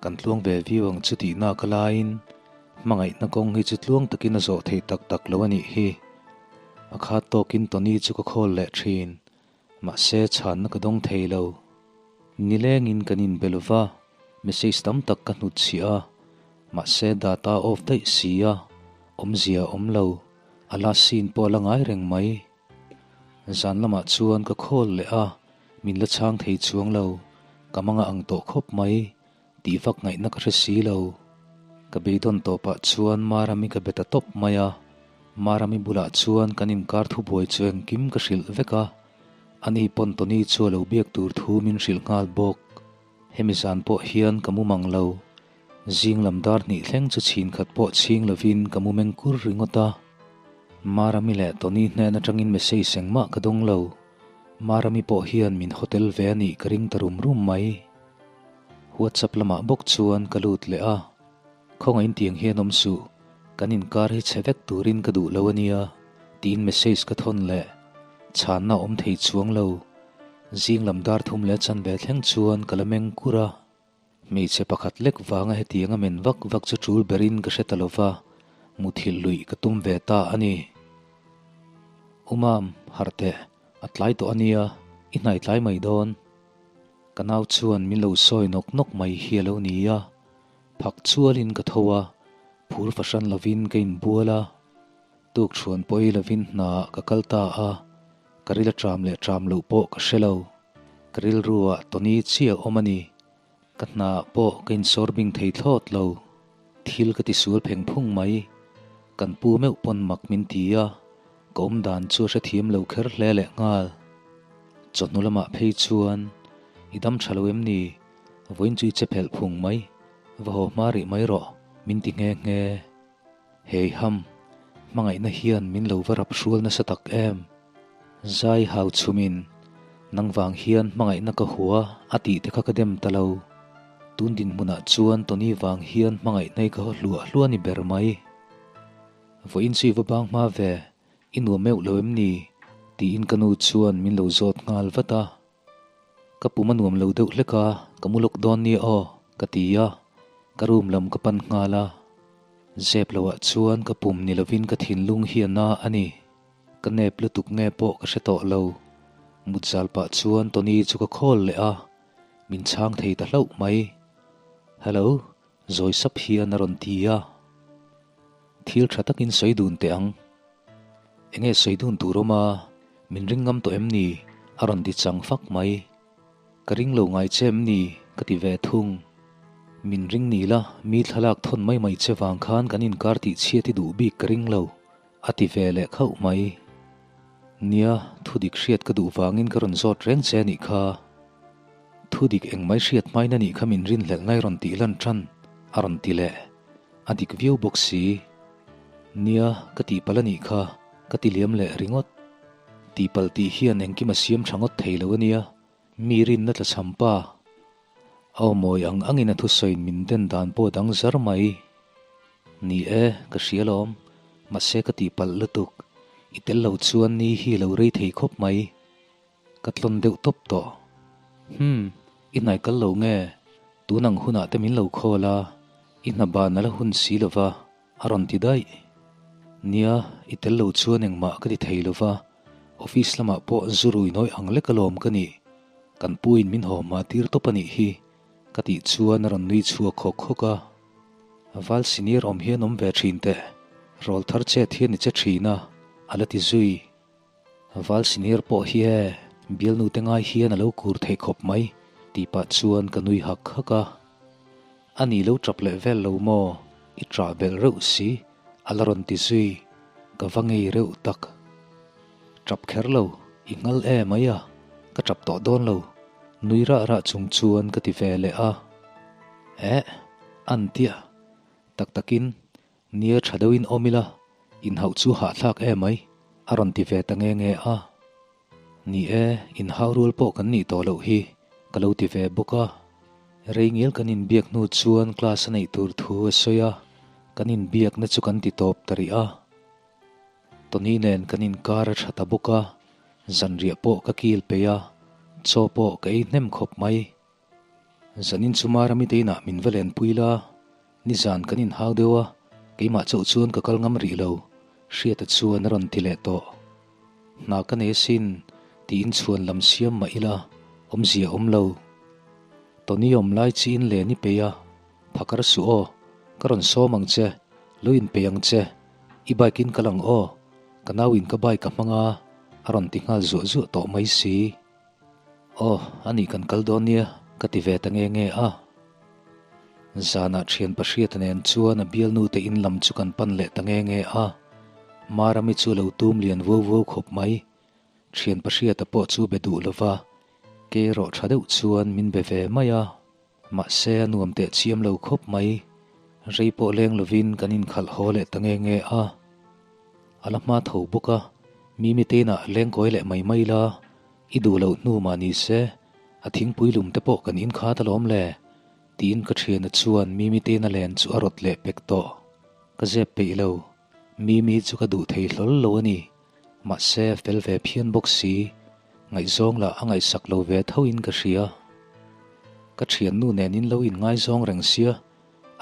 kan tluang ve viau ang chu tihna ka laiin hmangaihna kawng hi chu tluang takin a zawh theih tak tak lo a nih hi. A khat tawkin Tony chu ka call leh thin. Mahse chhanna ka dawng thei lo. Nilengin kan inbe lo va, message tam tak ka hnutchhiah a, mahse data off daih si a, awmzia a awm lo, a last scene pawh a la ngai reng mai. Zan lamah chuan ka call leh a, min la chhang thei chuang lo, ka manga ang tawh khawp mai, tih vak ngaihna ka hre si lo. Ka beidawn tawpah chuan Marami ka be ta tawp mai a, Marami bulah chuan kan inkar thubuai chu engkim ka hrilh vek a, ani pawn Tony chu a lo biak tur thu min hrilh nghal bawk. Hemi zan pawh hian ka mu mang lo. Zing lam dar hnih thleng chu chhin khat pawh chhing lovin ka mu meng kur ringawt a. Marami leh Tony hnen atangin message engmah ka dawng lo. Marami pawh hian min hotel ve a nih ka ring ta rum rum mai. WhatsApp lamah bawk chuan ka lut leh a. Khawngaih tiang hian awm suh, kan inkar hi chhe vek turin ka duh lo a nia, tiin message ka thawn leh. Chhanna awm thei chuang lo. Zing lam dar thum leh chanve thleng chuan ka la meng kur a. Hmeichhe pakhat lek vanga hetiang a men vak vak chu tul berin ka hre ta lo va, muthilh luih ka tum ve ta a ni. Umam, harh teh, a tlai tawh a nia, i hnai tlai mai dawn. Ka nau chuan min lo sawi nawk nawk mai hi a lo ni a, phak chualin ka tho a, phur fahran lovin ka inbual a, tukṭhuan pawi lovin hnaah ka kal ta a, ka ril a ṭam leh ṭam loh pawh ka hre lo. Ka rilruah Tony chiah awm a ni. Ka hnaah pawh ka insawr bing thei thlawt lo. Thil ka tisual pheng phung mai. Kan pu meuh pawn mak min ti a, ka awm dan chu a hrethiam lo kher hle leh nghal. Chawhnu lamah phei chuan, I dam tha lo em ni? Vawiin chu i che phelh phung mai. Va haw hma rih mai rawh, min ti nghe nghe. Hei ham, hmangaihna hian min lo va rap hrual nasa tak em? Zai hau chhumin, Nang vang hian hmangaihna ka hua a tih te kha ka dem ta lo. Tun dinhmunah chuan Tony vang hian hmangaihna hi ka haw hluah hluah ni ber mai. Vawiin chu i va bang hma ve, i nuam meuh lo em ni? tiin ka nu chuan min lo zawt nghal vat a. Ka pum a nuam lo deuh hlek a, ka mu lawk dawn nia aw, ka ti a, ka room lam ka pan nghal a. Zep loah chuan ka pum ni lovin ka thinlung hi a na a ni. Ka nep lutuk nge pawh ka hre tawh lo. Mut zal pah chuan Tony chu ka call leh a, min chhang thei ta hlauh mai. Hello, zawi sap hian a rawn ti a. Thil tha takin sawi dun teh ang. Enge sawi dun tur awm a, min ring ngam tawh em ni? A rawn ti chang fak mai. Ka ring lo ngai che em ni? Ka ti ve thung. Min ring ni la, mi thlalak thawn mai mai che vang khan kan inkar tih chhiat i duh bik ka ring lo, a ti ve leh khauh mai. Nia, thu dik hriat ka duh vangin ka rawn zawt reng che a nih kha. Thu dik engmai hriat hmain a nih kha min rinhlelh ngai rawn tih lan tan, a rawn ti leh. A dik viau bawk si. Nia, ka tihpalh a nih kha, ka ti liam leh ringawt. Tihpalh tih hian engkim a siam tha ngawt thei lo a nia, mi rinna tla chham pa. A aw mawi ang angin a thusawiin min den dan pawh dang zar mai. Ni e, ka hria lawm, mahse ka tihpalh lutuk. I tel lo chuan ni hi lo rei thei khawp mai. Ka tlawn deuh tawp tawh. Hum, i hnai kal lo nge? Tun ang hunah te min lo call a, i hna ban a la hun si lo va, a rawn ti daih. Nia, i tel lo chuan engmah ka ti thei lo va, office lamah pawh zu rui nawi ang lek alawm ka nih. Kan puin min haw hma tir tawp a nih hi, ka tih chuan a rawn nui chhuak hawk hawk a. Val senior awm hian awm ve thin teh, rawl thar chet hian i che thin a, a la ti zui. Val senior pawh hi e, bialnu te ngai hian a lo kur theih khawp mai, tih pah chuan ka nui hak hak a. A ni lo tap leh vel lo maw, i ṭah belh reuh si, a la rawn ti zui, ka va ngei reuh tak. Ṭap kher lo, i nghal e mai a, ka ṭap tawh dawn lo, nui rah rah chung chuan ka ti ve leh a. Eh, an tia, tak takin Nia tha deuhin awm ila, inhauh chu hahthlak e mai, a rawn ti ve ta nge nge a. Ni e, inhau rual pawh kan nih tawh loh hi, ka lo ti ve bawk a. Rei ngial kan inbiak hnu chuan class a neih tur thu a sawi a, kan inbiakna chu kan ti tawp ta rih a. Tony nen kan inkar a tha ta bawk a, zanriah pawh ka kil peih a, chaw pawh ka ei hnem khawp mai. Zanin chu Marami te inah min va lenpui la, nizan kan inhau deuh a, keimah chauh chuan ka kal ngam rih lo, Hriata chuan a rawn ti leh tawh. Hna ka nei asin, tiin chhuan lam siam mah ila, awmzia awm lo. Tony awm lai chiin len i peih a, phakar suh aw, ka rawn sawm ang che, lo inpeih ang che, i bike in kal ang aw, ka nau in ka bike a hmang a, a rawn ti nghal zuah zuah tawh mai si. Aw, a nih kan kal dawn nia, ka ti ve ta nge nge a. Zanah thian Pahriata nen chuan a bialnu te in lam chu kan pan leh ta nge nge a. Marami chu lo tum lian vuau vuau khawp mai. Thian Pahriata pawh chu be duh lova, ke erawh tha deuh chuan min be ve mai a. Mahse a nuam teh chiam lo khawp mai. Rei pawh leng lovin kan inkhalh haw leh ta nge nge a. A la hma tho bawk a, Mimi te inah leng kawi leh mai mai la, i duh loh hnu mah ni se, a thingpui lum te pawh kan inkhat alawm le, tiin ka thiana chuan Mimi te ina len chu a rawt leh pek tawh. Ka zep peih lo, Mimi chu ka duh thei hlawl lo a ni. Mahse, fel ve phian bawk si, ngaihzawng lah a ngaihsak lo ve tho in ka hria. Ka thiannu nen in lo inngaizawng reng sia,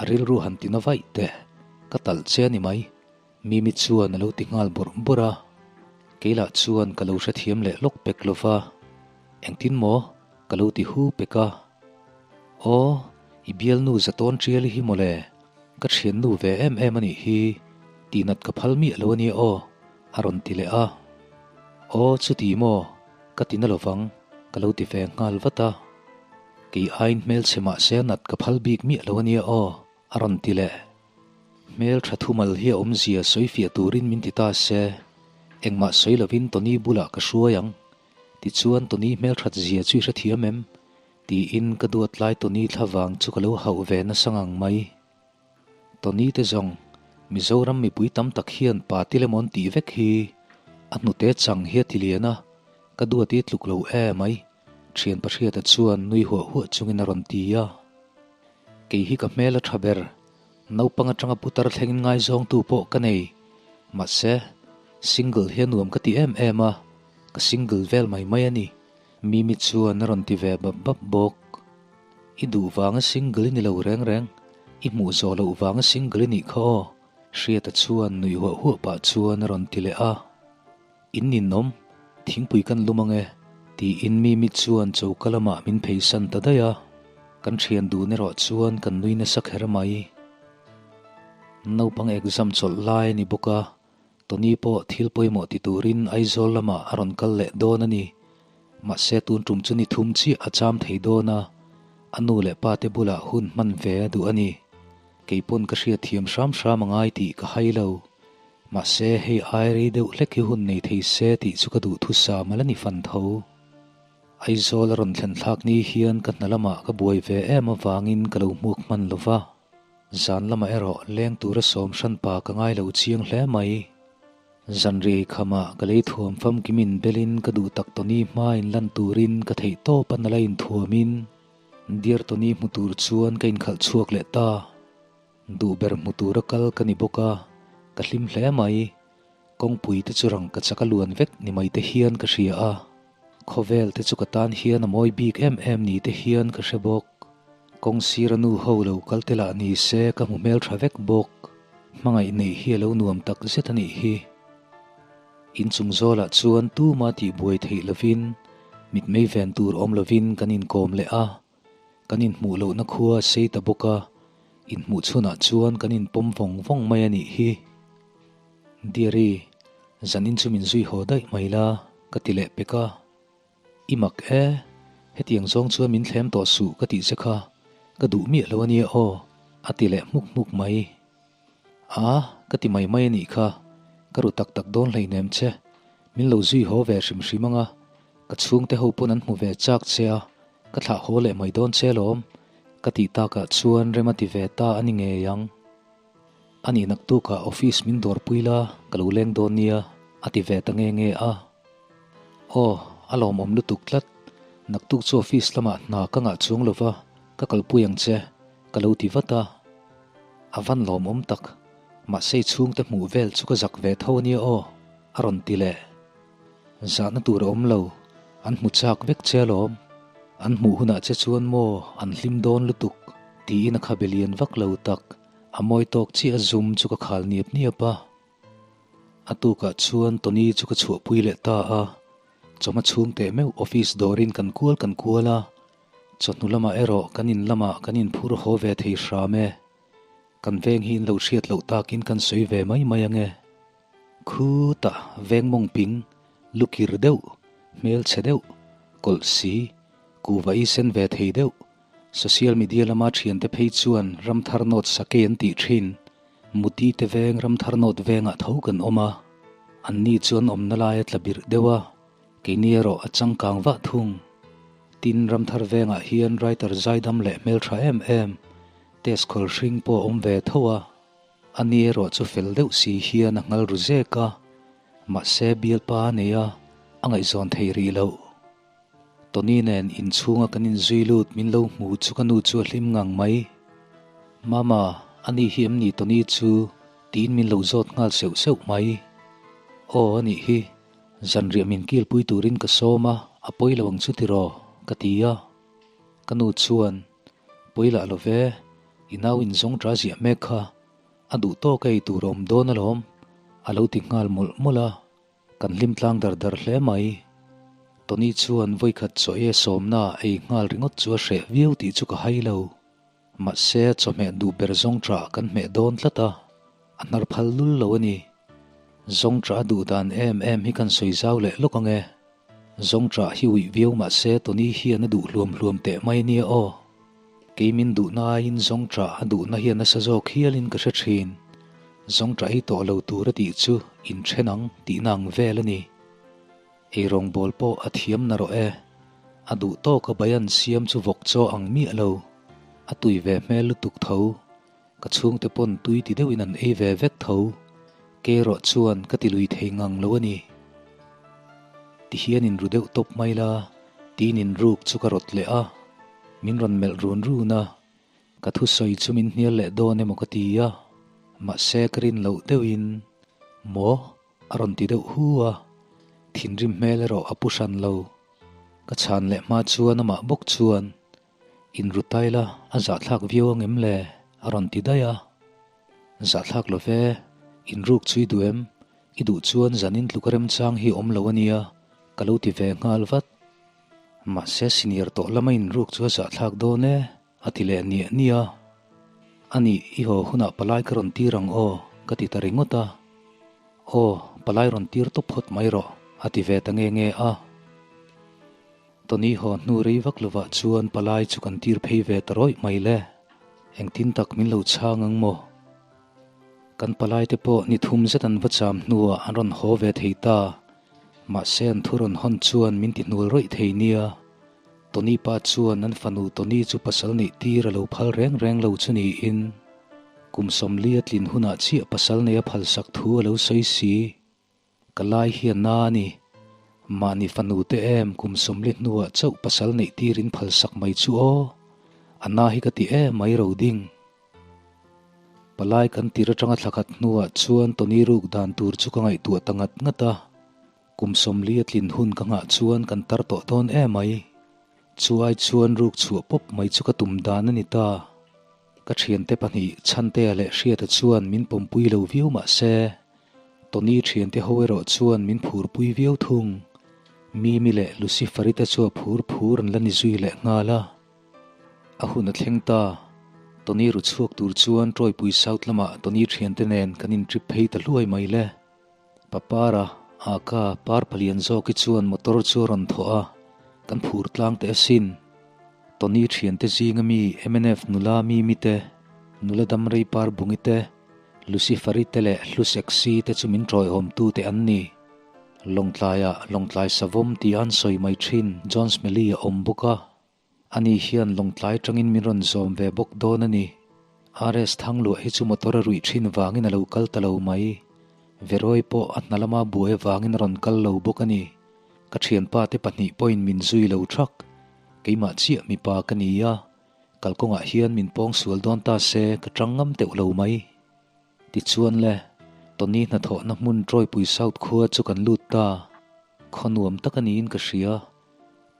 a rilru han ti na vaih teh, ka talh che a ni mai. Mimi chuan a lo ti nghal bawrh bawrh a, kei lah chuan ka lo hrethiam leh lawk pek lo va, Engtin maw? ka lo ti hu pek a. Aw, i bialnu za tawn tial hi mawle, ka thiannu ve em em a nih hi, tihnat ka phal miah lo a nia aw, a rawn ti leh a. Aw, chuti maw? Ka ti na lovang, ka lo ti ve nghal vat a. Kei aiin hmelchhe mahse a nat ka phal bik miah lo a nia aw, a rawn ti leh. Hmel tha thumal hi a awmzia sawi fiah turin min ti ta se, engmah sawi lovin Tony bulah ka hruai ang. Tichuan Tony hmel that zia chu i hrethiam em? tiin ka duat lai Tony thlavang chu ka lo hauh ve nasa ngang mai. Tony te zawng, Mizoram mipui tam tak hian pa ti lemawn tih vek hi a hnute chang hi a ti lian a, ka duat i tluk lo e mai, thian Pahriata chuan nui huah huah chungin a rawn ti a. Kei hi ka hmel a tha ber, naupang atanga putar thlengin ngaizawngtu pawh ka nei. Mahse, single hi a nuam ka ti em em a, ka single vel mai mai a ni. Mimi chuan a rawn ti ve bap bap bawk. I duh vanga single i ni lo reng reng, i hmuh zawh loh vanga single i nih kha aw, Hriata chuan nuih huah huah pah chuan a rawn ti leh a. In ninawm, thingpui kan lum ange, tiin Mimi chuan choka lamah min pheisan ta daih a, kan thian dun erawh chuan kan nui nasa kher mai. Naupang exam chawlh lai a ni bawk a, Tony pawh thil pawimawh ti turin Aizawl lamah a rawn kal leh dawn a ni. Mahse tun tum chu ni thum chiah a cham thei dawn a, a nu leh pa te bulah hun hman ve a duh a ni. Keipawn ka hriatthiam hram hram a ngai tih ka hai lo. Mahse, hei ai rei deuh hlek hi hun nei thei se tih chu ka duh thusam a la ni fan tho. Aizawl a rawn thlen thlak ni hian ka hna lamah ka buai ve em avangin ka lo hmuak hman lo va. Zan lamah erawh leng tura sawm hran pa ka ngai lo chiang hle mai. Zanri khamah ka lei thuam famkim in belin ka duh tak Tony hma in lan turin ka theih tawp a nala inthuamin Dear Tony hmu tur chuan ka inkhalh chhuak leh ta. Duh ber hmu tura kal ka ni bawk a, ka hlim hle mai. Kawngpui te chu rang ka chak a luan vek ni mai te hian ka hria a, khawvel te chu ka tan hian a mawi bik em em ni te hian ka hre bawk. Kawng sira nu ho lo kal te lah ni se ka hmu hmel tha vek bawk. Hmangaih neih hi a lo nuam tak zet a nih hi. Inchung zawlah chuan tuma tihbuai theih lovin, mitmei ven tur awm lovin kan inkawm leh a. Kan inhmuh lohna khua a sei ta bawk a, inhmuh chhunah chuan kan inpawm vawng vawng mai a nih hi. Deary, zanin chu min zui haw daih mai la, ka ti leh pek a. I mak e, hetiang zawng chuan min thlem tawh suh ka tih che kha, ka duh miah lo a nia aw, a ti leh hmuk hmuk mai. A, ka ti mai mai a nih kha, ka ru tak tak dawn hleinem che, min lo zui haw ve hrim hrim ang a, ka chhungte ho pawn an hmu ve chak che a, ka thlah haw leh mai dawn che lawm, ka tih takah chuan rem a ti ve ta a ni ngei ang. A nih naktukah office min dawrpui la, ka lo leng dawn nia, a ti ve ta nge nge a. Aw, a lawmawm lutuk tlat, naktuk chu office lamah hna ka ngah chuang lo va, ka kalpui ang che, ka lo ti vat a. A van lawmawm tak, mahse i chhungte hmuh vel chu ka zak ve tho a nia aw, a rawn ti leh. Zahna tur a awm lo, an hmu chak vek che alawm. An hmuh hunah che chuan maw an hlim dawn lutuk, tiin a khabe lian vak lo tak, a mawi tawk chiah a zum chu ka khal niap niap a. A tukah chuan Tony chu ka chhuahpui leh ta a, chawhma chhung teh meuh office dawrin kan kual kan kual a, chawhnu lamah erawh kan in lamah kan inphur haw ve thei hram e. Kan veng hi in lo hriat loh takin kan sawi ve mai mai ange. Khutah veng mawng ping, lu kir deuh, hmel chhe deuh, kawlh si, kuhva i sen ve thei deuh, social media lama thiante phei chuan Ramthar North Sakei an tih thin, Muti te veng Ramthar North vengah tho kan awm a, anni chuan awmna lai a tla birh deuh a, keini erawh a changkang vah thung. Tin, Ramthar vengah hian writer zaidam leh hmeltha em em, test khawl hring pawh a awm ve tho a. A ni erawh chu fel deuh si hian a nghal ru zek a. Mahse bialpa a nei a, a ngaihzawn thei rih loh. Tony nen inchhunga kan inzui lut min lo hmu chu ka nu chu a hlim ngang mai. Mama, ani hi em ni Tony chu? tiin min lo zawt nghal seuh seuh mai. Aw anih hi, zanriah min kilpui turin ka sawm a, a pawi lo ang chu tiraw? ka ti a. Ka nu chuan, Pawi lah lo ve, i nau inzawng ṭa ziah mek kha, a duh tawk ei tur a awm dawn alawm, a lo ti nghal mawlh mawlh a. Kan hlim tlang dar dar hle mai. Tony chuan vawikhat chaw ei a sawmna ei nghal ringawt chu a hreh viau tih chu ka hai lo. Mahse chawhmeh duh ber zawng ṭah kan hmeh dawn tlat a, a hnar phal lul lo a ni. Zawng ṭah a duh dan em em hi kan sawi zau leh lawk ang e. Zawng ṭah hi uih viau mahse Tony hian a duh hluam hluam teh mai nia aw. Kei min duhna aiin zawng ṭah a duhna hi a nasa zawk hialin ka hre ṭhin. Zawng ṭah ei tawh lo tur a tih chu inṭhen ang tihna ang vel a ni. Eirawngbawl pawh a thiam na rawh e. A duh tawka bayan siam chu vawk chaw ang miah lo. A tui ve hmel lutuk tho. Ka chhungte pawn tui ti deuhin an ei ve vek tho. Keirawh chuan ka ti lui thei ngang lo a ni. Ti hian in ru deuh tawp mai la, tiin in ruk chu ka rawt leh a. Min rawn melh run run a, ka thusawi chu min hnial leh dawn emaw ka ti a. Mahse ka rin loh deuhin, Maw? A rawn ti deuh hu a, thinrim hmel erawh a pu hran lo. Ka chhan leh hma chuan amah bawk chuan, Inru tai la, a zahthlak viau ang em le? a rawn ti daih a. Zahthlak lo ve, inruk chu i duh em? I duh chuan zanin tluk a remchang hi awm lo a nia, ka lo ti ve nghal vat. Mahse senior tawh lama inruk chu a zahthlak dawn e. A ti leh niah niah a, A nih, i haw hunah palai ka rawn tir ang aw, ka ti ta ringawt a. Aw, palai rawn tir tawp phawt mai rawh, a ti ve ta nge nge a. Tony haw hnu rei vak lovah chuan palai chu kan tir phei ve ta rawih mai le. Engtin tak min lo chhang ang maw? Kan palai te pawh ni thum zet an va cham hnuah an rawn haw ve thei ta. Mahse an thu rawn hawn chuan min ti hnual rawih thei nia. Tony pa chuan an fanu Tony chu pasal neih tir a lo phal reng reng lo chu niin kum 40 a tlin hunah chiah pasal nei a phalsak thu a lo sawi si. Ka lai hi a na a ni. Mahni fanu te em kum 40 hnuah chauh pasal neih tirin phalsak mai chu aw. A na hi ka ti em mai ro ding. Palai kan tir atanga thla khat hnuah chuan Tony ruk dan tur chu ka ngaihtuah ta ngat ngat a. Kum 40 a tlin hun ka nghah chuan kan tar tawh dawn em mai. Chu ai chuan ruk chhuah pawp mai chu ka tum dan a ni ta. Ka thiante pahnih Chhantea leh Hriata chuan min pawmpui lo viau mah se, Tony thiante ho erawh chuan min phurpui viau thung. Mimi leh Lucifer-i te chu a phur phur an la ni zui leh nghal a. A hun a thleng ta. Tony ru chhuak tur chuan Tawipui South lamah Tony thiante nen kan in trip phei ta hluai mai le. Papara, Aka, par palian zawk hi chuan motor chu a rawn thawh a, kan phur tlang teh asin. Tony thiante zinga mi mnf nula Mimi te, nula Damrei par Bungi te, Luciferi te leh Hlu Sexy te chu min ṭawihawmtu te an ni. Lawngtlaiah Lawngtlai Savawm tia an sawi mai ṭhin John Smelly a awm bawk a. Ani hian Lawngtlai atangin min rawn zawm ve bawk dawn a ni. RS Thangluah hi chu motor a ruih thin vangin a lo kal ta lo mai. Veroy pawh a hna lama buai avangin a rawn kal lo bawk a ni. Ka thianpa te pahnih pawhin min zui lo thak. Keimah chiah mipa ka ni a, kalkawngah hian min pawng sual dawn ta se ka tang ngam teuh lo mai. Tichuan le, Tony hnathawhna hmun Trawipui South khua chu kan lut ta. Khaw nuam tak a niin ka hria.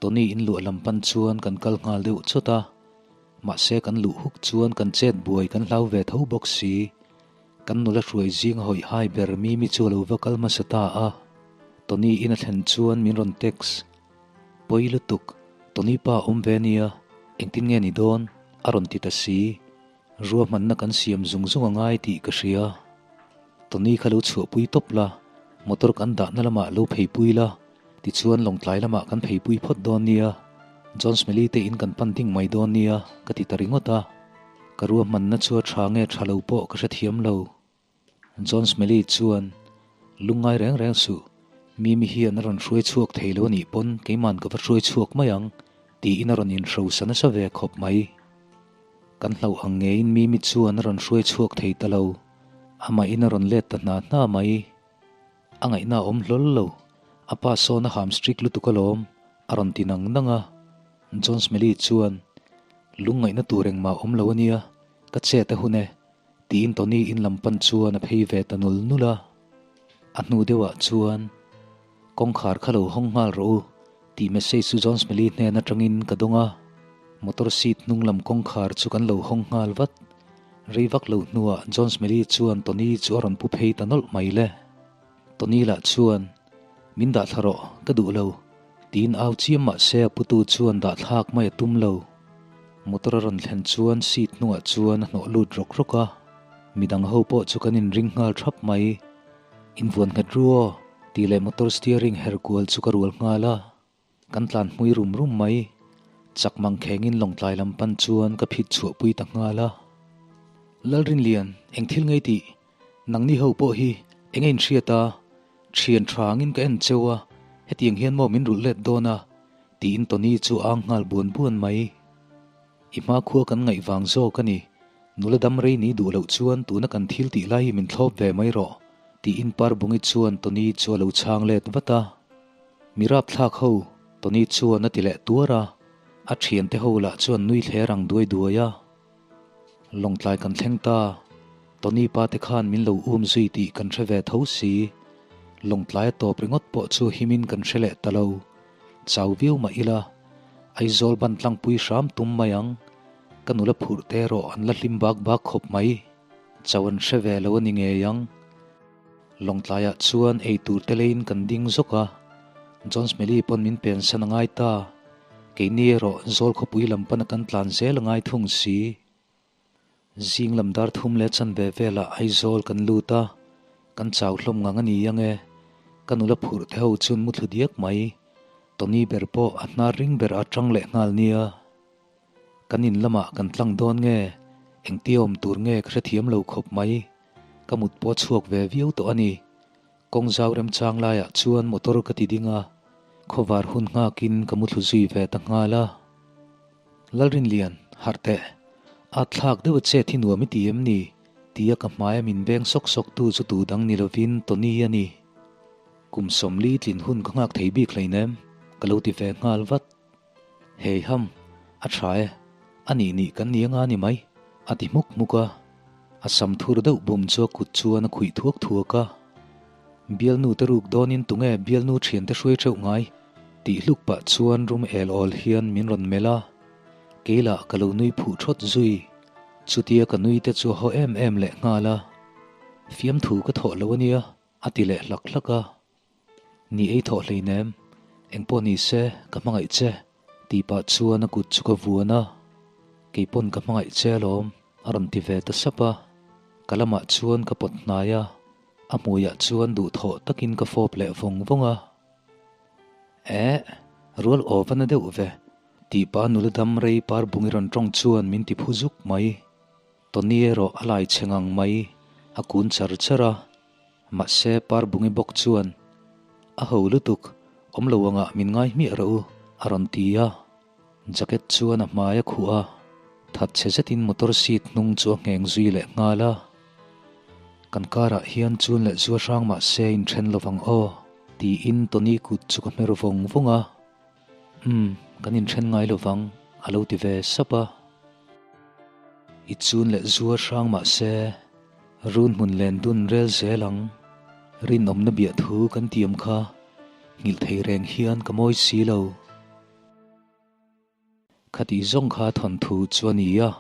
Tony in luah lam pan chuan kan kal nghal deuh chawt a, mahse kan luh huk chuan kan chet buai kan hlau ve tho bawk si. Kan nula hruai zing a hawih hai ber Mimi chu a lo va kal hmasa ta a. Tony in a thlen chuan min rawn text. Pawi lutuk, Tony pa awm ve nia, engtin nge ni dawn? a rawn ti ta si. Ruahmanna kan siam zung zung a ngai tih ka hria. Tony kha lo chhuahpui tawp la, motor kan dahna lamah lo pheipui la, tichuan Lawngtlai lamah kan pheipui phawt dawn nia, John Smelly te in kan pan ding mai dawn nia, ka ti ta ringawt a. Ka ruahmanna chu a tha nge tha lo pawh ka hrethiam lo. John Smelly chuan, Lungngai reng reng suh, Mimi hian a rawn hruai chhuak thei lo a nih pawn keiman ka va hruai chhuak mai ang, tiin a rawn inhrosa nasa ve khawp mai. Kan hlauh ang ngeiin Mimi chuan a rawn hruai chhuak thei ta lo, amahin a rawn let ta hna hna mai. A ngaihna a awm hlawl lo. A pa sawn a ham strict lutuk alawm, a rawn ti nang nang a. John Smelly chuan, Lungngaihna tur engmah a awm lo ania, ka chet a hun e, tiin Tony in lam pan chuan a phei ve ta nul nul a. A hnu deuhah chuan, Kawngkhar kha lo hawng nghal rawh u, tih message chu John Smelly hnen atangin ka dawng a. Motor seat hnung lam kawngkhar chu kan lo hawng nghal vat. Rei vak lo hnuah John Smelly chuan Tony chu a rawn pu phei ta nawlh mai le. Tony lah chuan, Min dah thla rawh, ka duh lo, tiin au chiam mah se a putu chuan dah thlak mai a tum lo. Motor a rawn thlen chuan seat hnungah chuan a hnawh lut rawk rawk a, midang ho pawh chu kan inring nghal thap mai. Invuan nghet ru aw, tih leh motor steering her kual chu ka rual nghal a. Kan tlan hmui rum rum mai. Chak mang khengin Lawngtlai lam pan chuan ka phit chhuah pui ta nghal a. Lalrinlian, eng thil ngei tih? Nangni ho pawh hi eng a inhriat a? Thian thangin ka en cheu a, hetiang hian maw min rulh let dawn a? tiin Tony chu a ang nghal buan buan mai. I hmakhua kan ngaih vang zawk a ni. Nula dam rei ni duh loh chuan tuna kan thil tih lai hi min thlawp ve mai rawh, tiin Parbungi chuan Tony chu a lo chhang let vat a. Mi rapthlak ho, Tony chuan a ti leh tuar a, a thiante ho lah chuan nui thler ang duai duai a. Lawngtlai kan thleng ta, Tony pa te khan min lo um zui tih kan hre ve tho si. Lawngtlai a tawp ringawt pawh chu himin kan hre leh ta lo. Chau viau mah ila, Aizawl ban tlangpui hram tum mai ang. Ka nula phurh te erawh an la hlim bak bak khawp mai. Chau an hre ve lo a ni ngei ang. Lawngtlaiah chuan ei tur te leiin kan ding zawk a, John Smelly pawn min pensan a ngai ta. Keini erawh Zawl khawpui lam pana kan tlan zel a ngai thung si. Zing lam dar thum leh chanve velah Aizawl kan lut a, kan chau hlawm ngang a ni ang e. Ka nula phurh te ho chuan muthlu diak mai. Tony ber pawh a hnar ring ber a tang leh nghal nia. Kan in lamah kan tlang dawn nge? Engtia awm tur nge ka hrethiam lo khawp mai. Ka mut pawh a chhuak ve viau tawh a ni. Kawng zau remchang laiah chuan motor ka ti ding a, khawvar hun nghakin ka muthlu zui ve ta nghal a. Lalrinlian, harh teh. A thlak deuh a chet hi nuam i ti em ni? tia ka hmaia min beng sawk sawk tu chu tu dang ni lovin Tony a ni. Kum sawmli tlin hun ka nghak thei bik hleinem, ka lo ti ve nghal vat. Hei ham, a tha e, a nih nih kan ni anga ni mai, a ti hmuk hmuk a. A sam thur deuh bum chu a kut chuan a khuih thuak thuak a. Bialnu te ruk dawnin tunge bialnu thiante hruai theuh ngai? tih hluk pah chuan rum el awl hian min rawn melh a. Kei lah ka lo nui phuh thawt zui. Chutia ka nui te chu a haw em em leh nghal a. Fiamthu ka thawh lo ania, a ti leh hlak hlak a. Ni ei thawh hleinem, engpawh ni se ka hmangaih che, tih pah chuan a kut chu ka vuan a. Keipawn ka hmangaih che alawm, a rawn ti ve ta sap a. Ka lamah chuan ka pawt hnai a, a hmuiah chuan duhthawh takin ka fawp leh vawng vawng a. Eh, rual aw va na deuh ve, tih pah nula dam rei par bung i rawn tawng chuan min ti phu zuk mai. Tony erawh a lai chhe ngang mai, a kun char char a. Mahse Parbungi bawk chuan, A ho lutuk, awm lo angah min ngai hmiah rawh u, a rawn ti a. Jacket chuan a hmai a khuh a, that chhe zetin motor seat hnung chu a ngheng zui leh nghal a. Kan karah hian chun leh zua hrang mahse inthen lovang aw, tiin Tony kut chu ka hmer vawng vawng a. Umm, kan inthen ngai lovang, a lo ti ve sap a. I chun leh zua hrang mahse run hmun len dun rel zel ang. Rinawmna biah thu kan tiam kha nghilh thei reng hian ka mawi si lo. Khatih zawng kha thawnthu chu a ni a,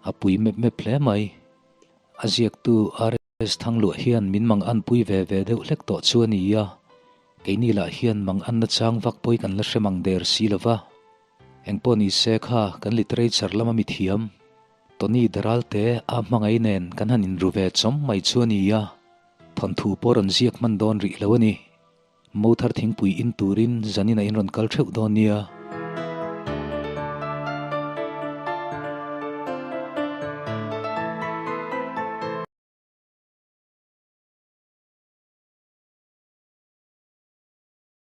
a pui mep mep hle mai. A ziaktu RS Thangluah hian min mang anpui ve ve deuh hlek tawh chu a ni a, keini lah hian mang anna chang vak pawi kan la hre mang der si lo va. Engpawh ni se kha kan literature lama mithiam Tony Daralte a hmangaih nen kan han inru ve chawm mai chu a ni a, thawnthu pawh rawn ziak hman dawn rih lo a ni. Mothar thingpui in turin zanin a inrawn kal theuh dawn nia.